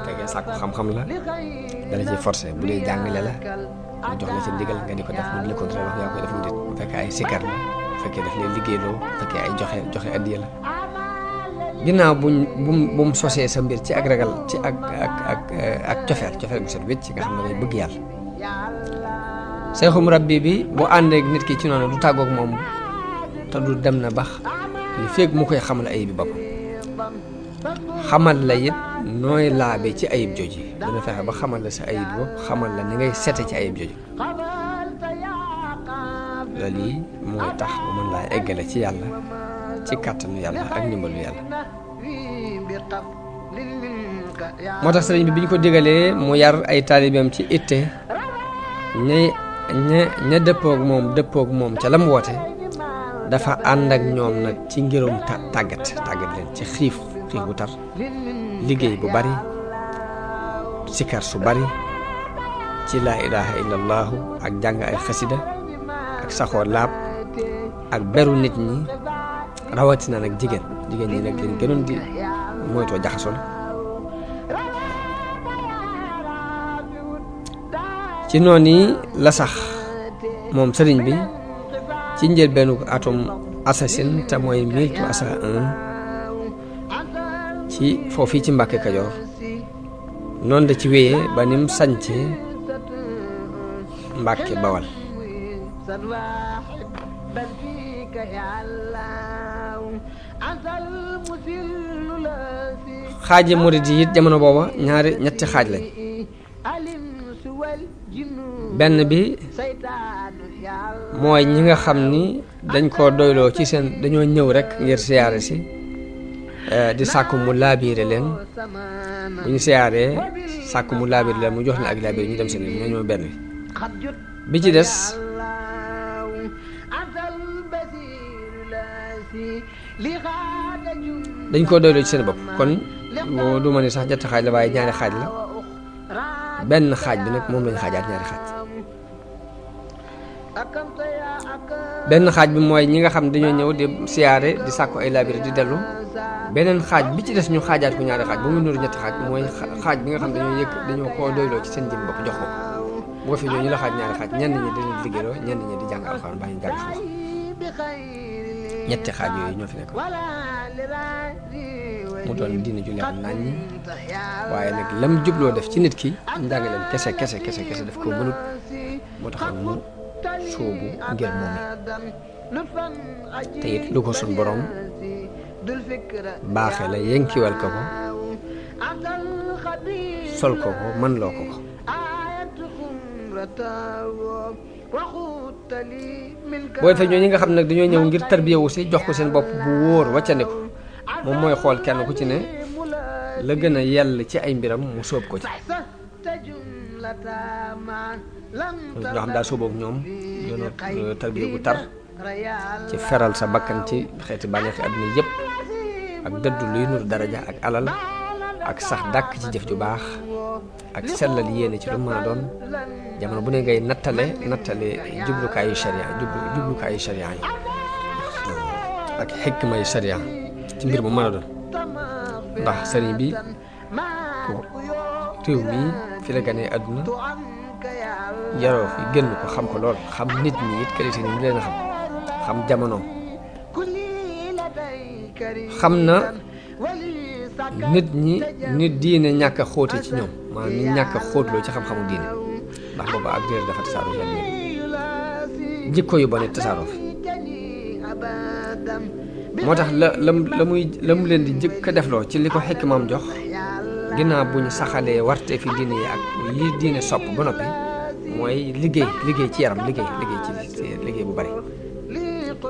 fekkee sàkku xam-xam la dala ciy forcer bu dee jàngale la mu jox la ci ndigal nga di ko def mu di la contrôler wax yaa koy def mu dit bu fekkee ay sikar la bu fekkee daf lay liggéeyloo bu fekkee ay joxe addiya la ginnaaw bu mu sosee sa mbir ci ak ragal ci ak cofeel bu set wécc nga xam ne day bëgg yàlla seexum rabbi bi bu àndeek nit ki ci noonu du tàggoog moom te du dem na bax li feeg mu koy xamal ayib bi boppam xamal la it nooy laabe ci ayib jooji dina fexe ba xamal la sa ayib bo xamal la ni ngay sete ci ayib jooji loolu yi mooy tax mu mën laa eggale ci yàlla ci kàttanu yàlla ak ndimbalu yàlla moo tax sëriñ bi ñu ko digalee mu yar ay taalibeem ci itte ña dëppoog moom ca lam woote dafa ànd ak ñoom nag ci ngirum tàggat leen ci xiif bu tar liggéey bu bari sikar su bari ci laa ilaha illallahu ak jàng ay xasida ak saxoo laab ak beru nit ñi rawatina nag jigéen ñi nag leen gënoon di moytoo jaxasoo la ci noonu la sax moom sëriñ bi ci njëlbeenu atum assassin te mooy 1301 ci foofii ci Mbàkke Kajoor noonu da ci wéyee ba nim sañce Mbàkke Bawal xaaji murid yi it jamono booba ñetti xaaj lañ benn bi mooy ñi nga xam ni dañ koo doyloo ci seen dañoo ñëw rek ngir siyaare si di sàkku mu laabiire leen bu ñu siyaaree sàkku mu laabiire leen mu jox leen ak laabiire ñu dem seen ñoo ñoo benn bi ci des dañ koo doyloo ci seen bopp kon du ma ni sax ñetti xaaj la waaye ñaari xaaj la benn xaaj bi nag moom lañ xaajaat ñaari xaaj benn xaaj bi mooy ñi nga xam ne dañoo ñëw di siyaare di sàkku ay laabire di dellu beneen xaaj bi ci des ñu xaajaat ko ñaari xaaj ba mu nuru ñetti xaaj mooy xaaj bi nga xam dañoo koo doyloo ci seen jëm bopp jox ko boo fi ñoo ñu la xaaj ñaari xaaj ñenn ñi di leen liggéeyloo ñenn ñi di jàng alxuraan baa ñu jàng xam-xam ñetti xaaj yooyu ñoo fi nekk mu doon diine ju leer nañ ñi waaye nag lam jubloo def ci nit ki njàngaleem kese def ko mënut moo tax mu sóobu ngir moom te it lu ko suñ borom baaxee la yenkiwal ko ko sol ko ko mën loo ko ko booy fa ñoo ñi nga xam nag dañoo ñëw ngir tarbiyewu si jox ko seen bopp bu wóor wàccandi ko moom mooy xool kenn ku ci ne la gën a yell ci ay mbiram mu sóob ko ci ñoo xam daal sóoboo ak ñoom yoonu tarbiye bu tar ci feral sa bakkan ci xeeti bànneexi àdduna yëpp ak dëddu luy nur daraja ak alal ak sax dàkk ci jëf ju baax ak sellal yéene ci lu mën a doon jamono bu ne ngay nattale jublukaayu sharia yi ak xikmay sharia ci mbir mu mën a doon ndax sëriñ bi ko réew mi fi la ganee àdduna yaroo fi génn ko xam ko lool xam nit ñi it qualité ni mu leen a xam jamonoom xam na nit ñi nit diine ñàkk a xóote ci ñoom maanaam nit ñàkk a xóotloo ci xam-xamu diine ndax booba ak réer dafa tasaaroo fi jikko yu bon it tasaaroo fi moo tax la mu leen di jëkk a defloo ci li ko xikmaam jox ginnaaw bu ñu saxalee warte fi diine yi ak li diine sopp ba noppi mooy liggéey ci yaram liggéey bu bari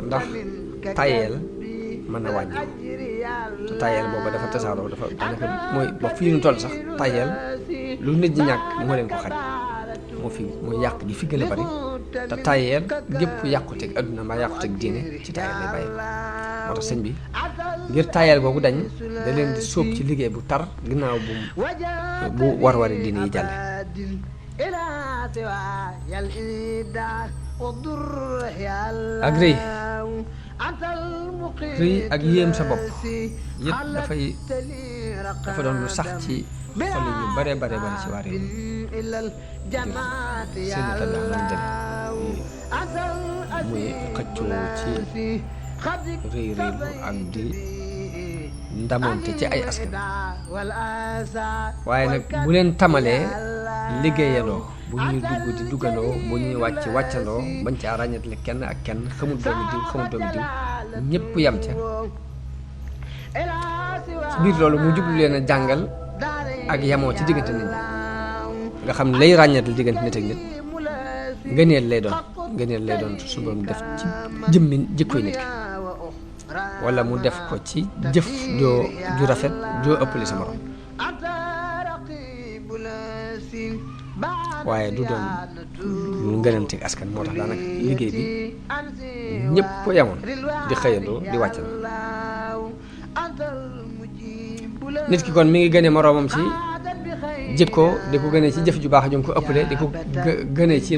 ndax tayeel mën na wàññi te tayeel booba dafa tasaaroo dafa daanaka mooy ba fii ñu toll sax tayeel lu nit ñi ñàkk moo leen ko xañ mooy yàq gi fi gën a bari te tayeel gépp yàquteeg adduna mbaa yàquteeg diine ci tayeel lay bàyyi moo tax sëñ bi ngir tayeel boobu dañ da leen di sóob ci liggéey bu tar ginnaaw bu war-wari diine yi jàlle ak rëy ak yéem sa bopp yëpp dafa doon lu sax ci xol yu bare ci waa réew mi seen i tabax lañ dem muy xëccoo ci rëy ak di ndamonte ci ay askan waaye nag bu leen tamalee liggéeyandoo bu ñuy dugg di duggandoo bu ñuy wàccandoo bañ caa ràññatle kenn ak kenn xamul doomi diw ñëpp yam ca ci biir loolu mu jublu leen a jàngal ak yamoo ci diggante nit ñi nga xam ne lay ràññatle diggante nit ak nit ngëneel lay doon su borom def ci jëmmi jikkoy nit ki wala mu def ko ci jëf ju rafet joo ëppale sa morom waaye du doon lu ngënanteeg askan moo tax daanaka liggéey bi ñëpp yamoon di xëyandoo di wàccandoo nit ki kon mi ngi gëne moroomam ci jikko di ko gënee ci jëf ju baax jom ko ëppale di ko gënee ci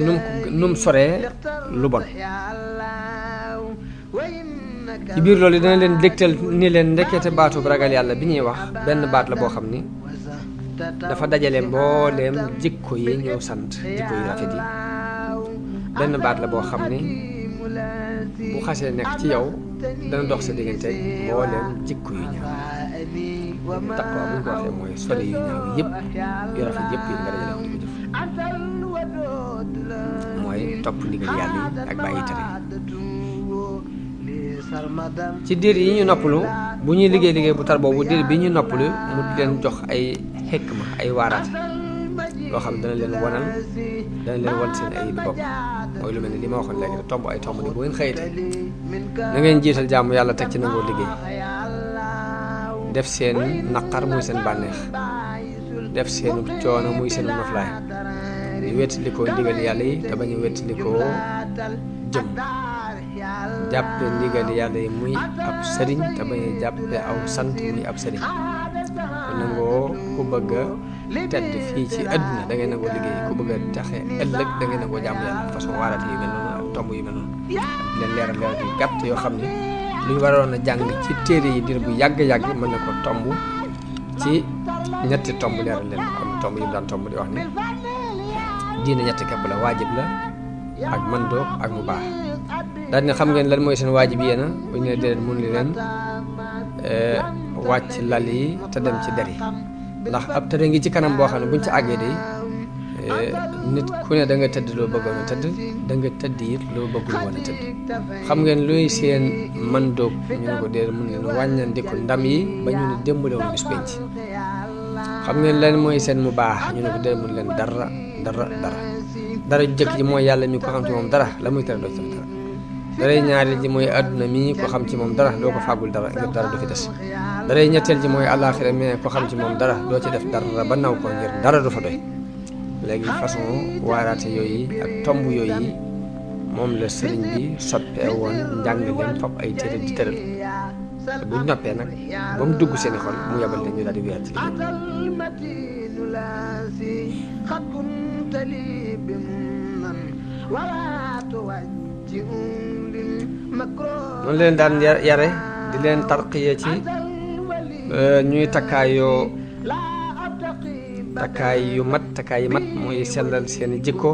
num soree lu bon ci biir loolu dina leen dégtal ni leen ndekete baatu bu ragal yàlla bi ñuy wax benn baat la boo xam ni dafa dajale mbooleem jikko yi ñëw sant jikko yu rafet yi benn baat la boo xam ni bu xasee nekk ci yow dana dox sa diggante mbooleem jikko yu ñaaw taqwa bu ñu ko waxee mooy sori yu ñaaw yëpp yu rafet yëpp yi nga dajale ko di ko jëf mooy topp ndigal yàlla yi ak bàyyi tere ci diir yi ñu noppalu bu ñuy liggéey bu tar boobu diir bi ñu noppalu mu di leen jox ay xikma ay waaraat loo xam dana leen wan seen ay bopp mooy lu mel ni li ma waxoon léegi tomb ay tomb ni bu ngeen xëyite na ngeen jiital jaamu yàlla teg ci nangoo liggéey def seen naqar muy seen bànneex def seenu coono muy seen noflaay di wettalikoo ndigal yàlla yi te bañ a wettalikoo jëm jàppe ndigal yàlla yi muy ab sëriñ te bañ a jàppe aw sant muy ab sëriñ kon nangoo ku bëgg a tedd fii ci àdduna da ngay nangoo liggéey ku bëgg a taxe ëllëg da ngay nangoo jàmm yàlla façon waaraat yi mel noonu ak tomb yu mel noonu leen leeral yu gàtt yoo xam ne luñ waroon a jàng ci téere yi dir bu yàgg-yàgg mën na ko tomb ci ñetti tomb leeral leen ko am tomb yi mu daan tomb di wax ne diine ñetti képp la waajib la ak mandóob ak mu baax daal ne xam ngeen lan mooy seen waajib yéena bu ñu ne déedéet mun li leen wàcc lal yi te dem ci der yi ndax ab tëdd ngi ci kanam boo xam ne buñ ci àggee day nit ku ne da nga tëdd loo bëggoon a tëdd da nga tëdd it loo bëggul woon a tëdd xam ngeen luy seen mandóob ñu ne ko déedéet mun leen wàññandiku ndam yi ba ñu ne démbale woon bis penc xam ngeen lan mooy seen mu baax ñu ne ko déedéet mun leen dara ju jëkk ji mooy yàlla mi ko xam ci moom dara la muy tere doo ci dara daray ñaareel ji mooy àdduna mi ko xam ci moom dara doo ko fàggul dara ngir dara du fi des daray ñetteel ji mooy àllaaxira mais ko xam ci moom dara doo ci def dara ba naw ko ngir dara du fa doy léegi façon waaraate yooyu ak tomb yooyu moom la sëriñ bi soppee woon njàng leen fab ay téere di tëral te bu noppee nag ba mu dugg seeni xol mu yabal leen ñu daal di wéyaat ci noonu leen daan yare di leen tarqiya ci ñuy takkaay yu mat mooy sellal seeni jikko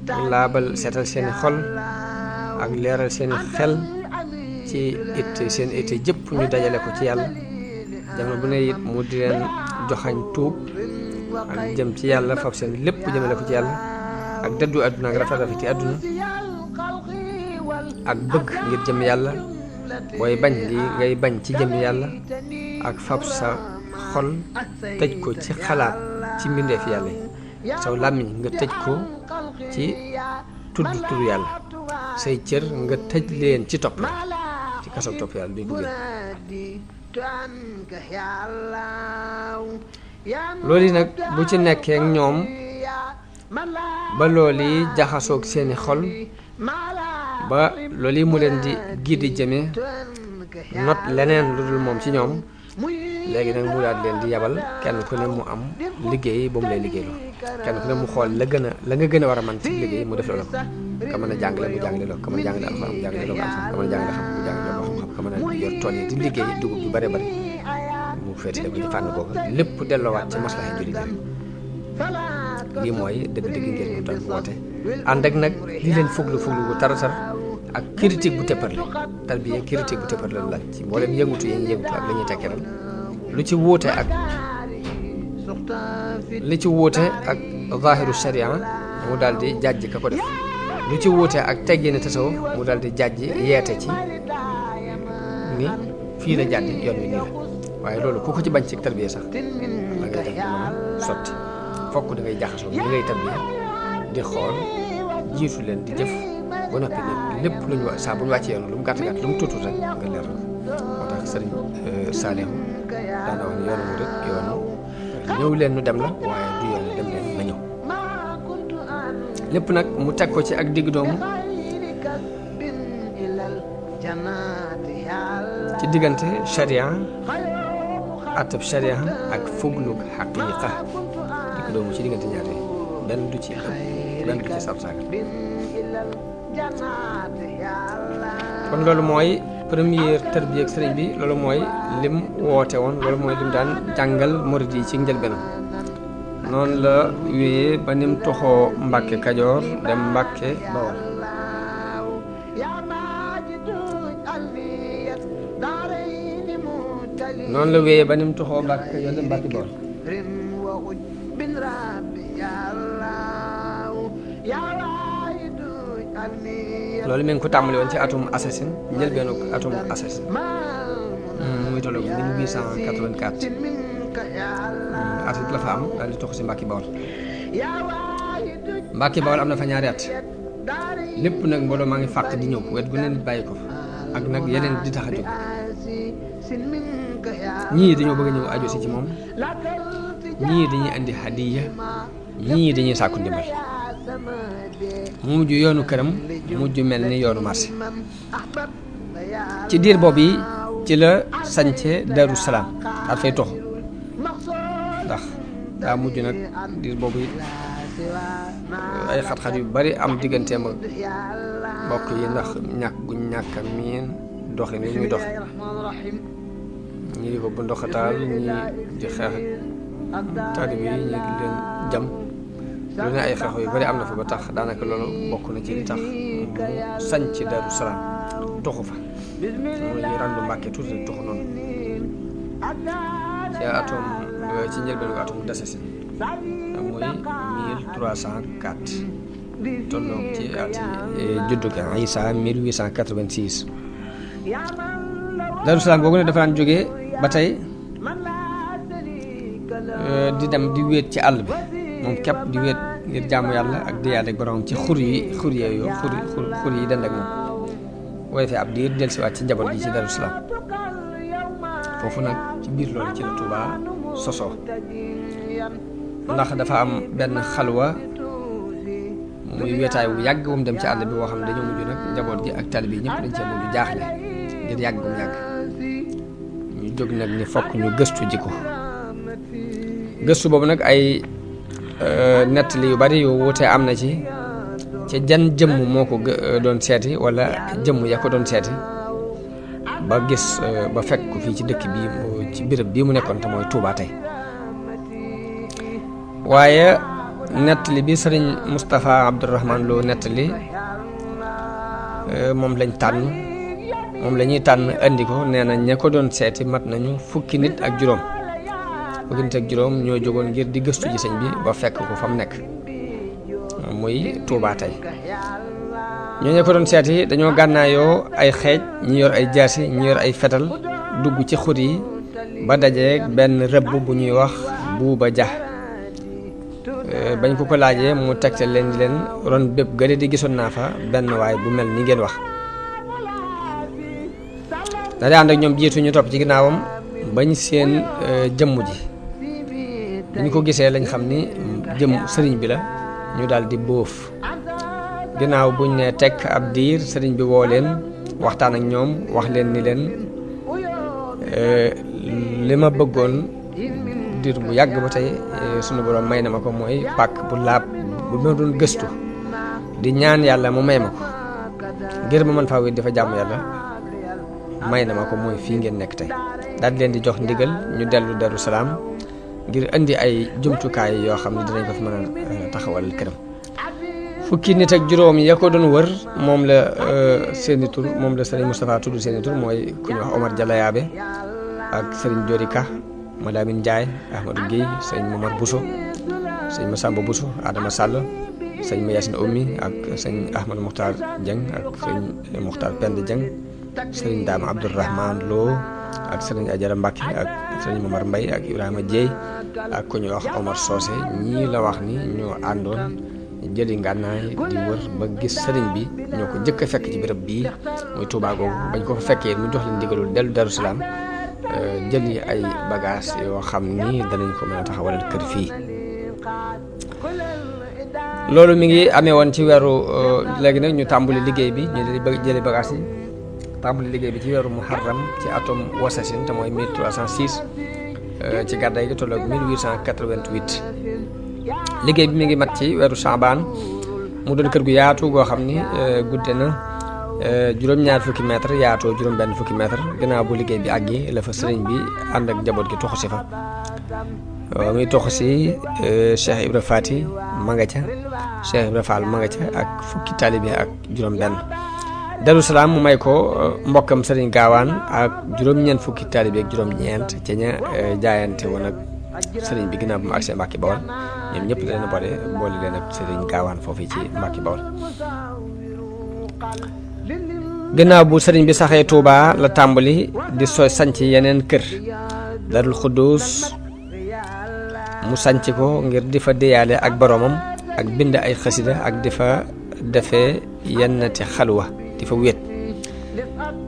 ak laabal seetal seeni xol ak leeral seeni xel ci seen it jëpp ñu dajale ko ci yàlla jamono bu ne it mu di leen joxañ tuub ak jëm ci yàlla fab seen lépp jëmale ko ci yàlla ak dëddu àdduna ak rafet ci àdduna ak bëgg ngir jëm yàlla booy bañ li ngay bañ ci jëm yàlla ak fab sa xol tëj ko ci xalaat ci mbindeef yàlla yi saw làmmiñ nga tëj ko ci tudd turu yàlla say cër nga tëj leen ci topp ci kasoog topp yàlla bi buggee loolu yi nag bu ci nekkee ak ñoom ba loolu yi jaxasoog seeni xol ba loolu yi mu leen di giddi jëme not leneen lu dul moom ci ñoom léegi nag mu daal leen di yabal kenn ku ne mu am liggéey ba mu lay liggéeyloo kenn ku ne mu xool la nga gën a war a mën ci liggéey mu def loolu ka mën a jàngale mu jàngale loo ka mën a jàngale alxuraan mu jàngale loo ka mën a jàngale xam mu jàngale loo xam-xam ka mën a yor tool yi di liggéey dugub yu bare bare mu féete ko ci fànn googu lépp delloowaat ci maslaha jullit yi lii mooy dëgg-dëgg ngeen ñu doon woote ànd ak nag li leen fuglu gu taratar ak critique bu tëpparle tarbiya critique bu tëpparle la ci mboolem yëngutu yi ñu yëngutu ak la ñuy tekkiral lu ci wuute ak zahiru sharia mu daal di jàjj ka ko def lu ci wuute ak teggini tasawuf mu daal di jàjj yeete ci ni fii la jàddi yoon wi nii la waaye loolu ku ko ci bañ ci tarbiya sax da ngay def mën a sotti fokk da ngay jaxasoo li ngay tarbiya di xool jiitu leen di jëf ba noppi nag lépp lu ñu saa bu ñu wàccee yoon lu mu gàtt gàtt lu mu tuutu rek nga leer moo tax sëriñ Saalihu daana wax ne yoonu mu rek yoonu ñëw leen nu dem la waaye du yoonu dem leen na ñëw lépp nag mu teg ko ci ak digg doomu ci diggante sharia atab sharia ak fuglug xaqiiqa digg doomu ci diggante ñaar yooyu benn du ci benn du ci sabsaaga kon loolu mooy première tarbiya ak sëriñ bi loolu mooy lim woote woon loolu mooy lim daan jàngal murid yi ci njëlbeenam noonu la wéyee ba nim toxoo Mbàkke Kajoor dem Mbàkke Bawol noonu la wéyee ba nim toxoo Mbàkke Kajoor dem Mbàkke Bawol loolu mi ngi ko tàmbali woon ci atum assasine njëlbeenu atum assasine muy tolloog 1884 at it la fa am daal di tox si Mbàkke Bawol Mbàkke Bawol am na fa ñaari at lépp nag mbooloo maa ngi fàq di ñëw wet gu ne nit bàyyi ko fa ak nag yeneen di tax a jóg ñii dañoo bëgg a ñëw aju si ci moom ñii dañuy andi hadiya ñii dañuy sàkku ndimbal mu mujj yoonu këram mujj mel ni yoonu marché ci diir boobu yi ci la sañce Daaru Salaam daal fay tox ndax daa mujj nag diir boobu yi ay xat-xat yu bari am digganteem ak mbokk yi ndax ñàkk guñ ñàkk a miin doxin yi muy dox ñi di ko bu ndoxataal ñi di xeex ak taalib yi ñi di leen jam lu ne ay xeexoo yu bari am na fa ba tax daanaka loolu bokk na ci li tax mu sanc Daaru Salaam toxu fa muy randu Mbàkke tuuti rek toxu noonu ci atum ci njëlbeenu atum Dasasin muy 1304 tolloog ci ati juddu ga Isa 1886 Daaru Salaam googu ne dafa daan jógee ba tey di dem di wéet ci àll bi moom képp di wéet ngir jaamu yàlla ak di yàlla ak borom ci xur yi dend ak moom boo defee ab diir dellusiwaat ci njaboot gi ci Daaru Salaam foofu nag ci biir loolu ci la Touba sosoo ndax dafa am benn xalwa muy wéetaay bu yàgg bu mu dem ci àll bi boo xam ne dañoo mujj nag njaboot gi ak taalibe yi ñëpp dañ cee mujj jaaxle ngir yàgg bu mu yàgg ñu jóg nag ni fokk ñu gëstu ji ko gëstu boobu nag ay nettali yu bari yu wuute am na ci jan jëmm moo ko doon seeti wala jëmm ya ko doon seeti ba gis ba fekk ko fii ci dëkk bi ci béréb bii mu nekkoon te mooy Touba tey waaye nettali bi sëriñ Moustapha Abdourahmane Lo nettali moom lañ tànn moom la ñuy tànn andi ko nee na ña ko doon seeti mat nañu fukki nit ak juróom ñoo jógoon ngir di gëstu ji sëñ bi ba fekk ko fa mu nekk muy Touba tey ñooñu ko doon seeti dañoo gànnaayoo ay xeej ñi yor ay jaasi ñi yor ay fetal dugg ci xur yi ba dajeeg benn rëbb bu ñuy wax Buuba Ja bañ ko laajee mu tegte leen di leen ron bépp gële di gisoon naa fa benn waay bu mel ni ngeen wax daal di ànd ak ñoom jiitu ñu topp ci ginnaawam bañ seen jëmm ji ñu ko gisee lañ xam ni jëm sëriñ bi la ñu daal di bóof ginnaaw buñ ne tekk ab diir sëriñ bi woo leen waxtaan ak ñoom wax leen ni leen li ma bëggoon diir bu yàgg ba tey sunu borom may na ma ko mooy pàkk bu laab bu ma doon gëstu di ñaan yàlla mu may ma ko ngir ma mën faa wéet dafa jàmm yàlla may na ma ko mooy fii ngeen nekk tey daal di leen di jox ndigal ñu dellu Daaru Salaam ngir indi ay jumtukaay yoo xam ne dinañ ko fi mën a taxawal këram fukki nit ak juróom ya ko doon wër moom la seeni tur moom la sëriñ Moustapha tudd seeni tur mooy ku ñu wax Omar Jalayaabe ak sëriñ Jorika Madamine Ndiaye Ahmadou Guèye sëriñ Momar Bousso sëriñ Massamba Bousso Adama Sall sëriñ Mayacine Oumy ak sëriñ Ahmadou Mokhtar Dieng ak sëriñ Mokhtar Pend Dieng sëriñ Dame Abdourahmane Lo ak sëriñ Ajara Mbacke ak sëriñ Momar Mbaye ak Ibrahima Dieye ak ku ñu wax Omar Socé ñii la wax ni ñoo àndoon jëli ngànnaay di wër ba gis sëriñ bi ñoo ko njëkk a fekk ci béréb bii muy Touba googu bañ ko fa fekkee mu jox leen ndigalul dellu Darou Salaam jëli ay bagages yoo xam ni danañ ko mën a taxawalal kër fii loolu mi ngi amee woon ci weeru léegi nag ñu tàmbali liggéey bi ñu jëli bagages yi tàmbali liggéey bi ci weeru Muharram ci atum Wasasin te mooy 1306 ci gàddaay gi tolloog 1888 liggéey bi mi ngi mat ci weeru Saabaan mu doon kër gu yaatu goo xam ni gudde na juróom-ñaar fukki mètre yaatoo juróom-benn fukki mètre gannaaw bu liggéey bi àggi la fa sëriñ bi ànd ak njaboot gi toxu si fa muy toxu si Cheikh Ibra Fati ma nga ca Cheikh Ibra Fall ma nga ca ak fukki taalibe ak juróom-benn Darou Salaam mu may ko mbokkam sëriñ Gaawaan ak juróom-ñeent fukki taalibe ak juróom-ñeent ca ña jaayante woon ak sëriñ bi ginnaaw bu mu agsee Mbàkke Bawol ñoom ñëpp da leen a boole leen ak sëriñ Gaawaan foofu ci Mbàkke Bawol ginnaaw bu sëriñ bi saxee Touba la tàmbali di sanc yeneen kër Darul Xuddus mu sanc ko ngir di fa déyaale ak boromam ak bind ay xasida ak di fa defee yennati xalwa di fa wéet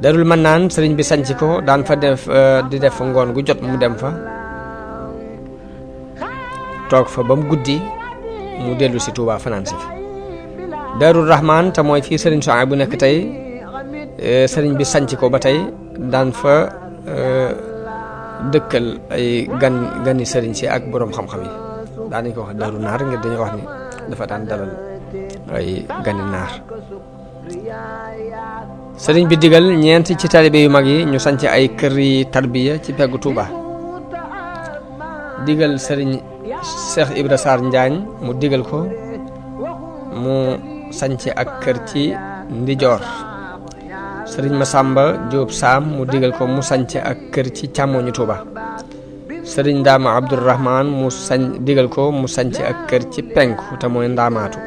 Darul Mannaan sëriñ bi sanc ko daan fa def di def ngoon gu jot mu dem fa toog fa ba mu guddi mu dellu si Touba fanaan si fi Darul Rahman te mooy fii sëriñ Sohaybu bu nekk tey sëriñ bi sanc ko ba tey daan fa dëkkal ay gani sëriñ si ak boroom xam-xam yi daan nañ ko wax Daaru Naar ngir dañuy wax ni dafa daan dalal ay gani naar sëriñ bi digal ñeent ci taalibe yu mag yi ñu sanc ay kër yi tarbiya ci peggu Touba digal sëriñ Cheikh Ibra Sarr Njaañ mu digal ko mu sanc ak kër ci ndijoor. Sëriñ Masamba Jóob Saam mu digal ko mu sanc ak kër ci càmmoñu Tuuba. Sëriñ Ndaama Abdourahman mu digal ko mu sanc ak kër ci penku te mooy Ndaamaatu.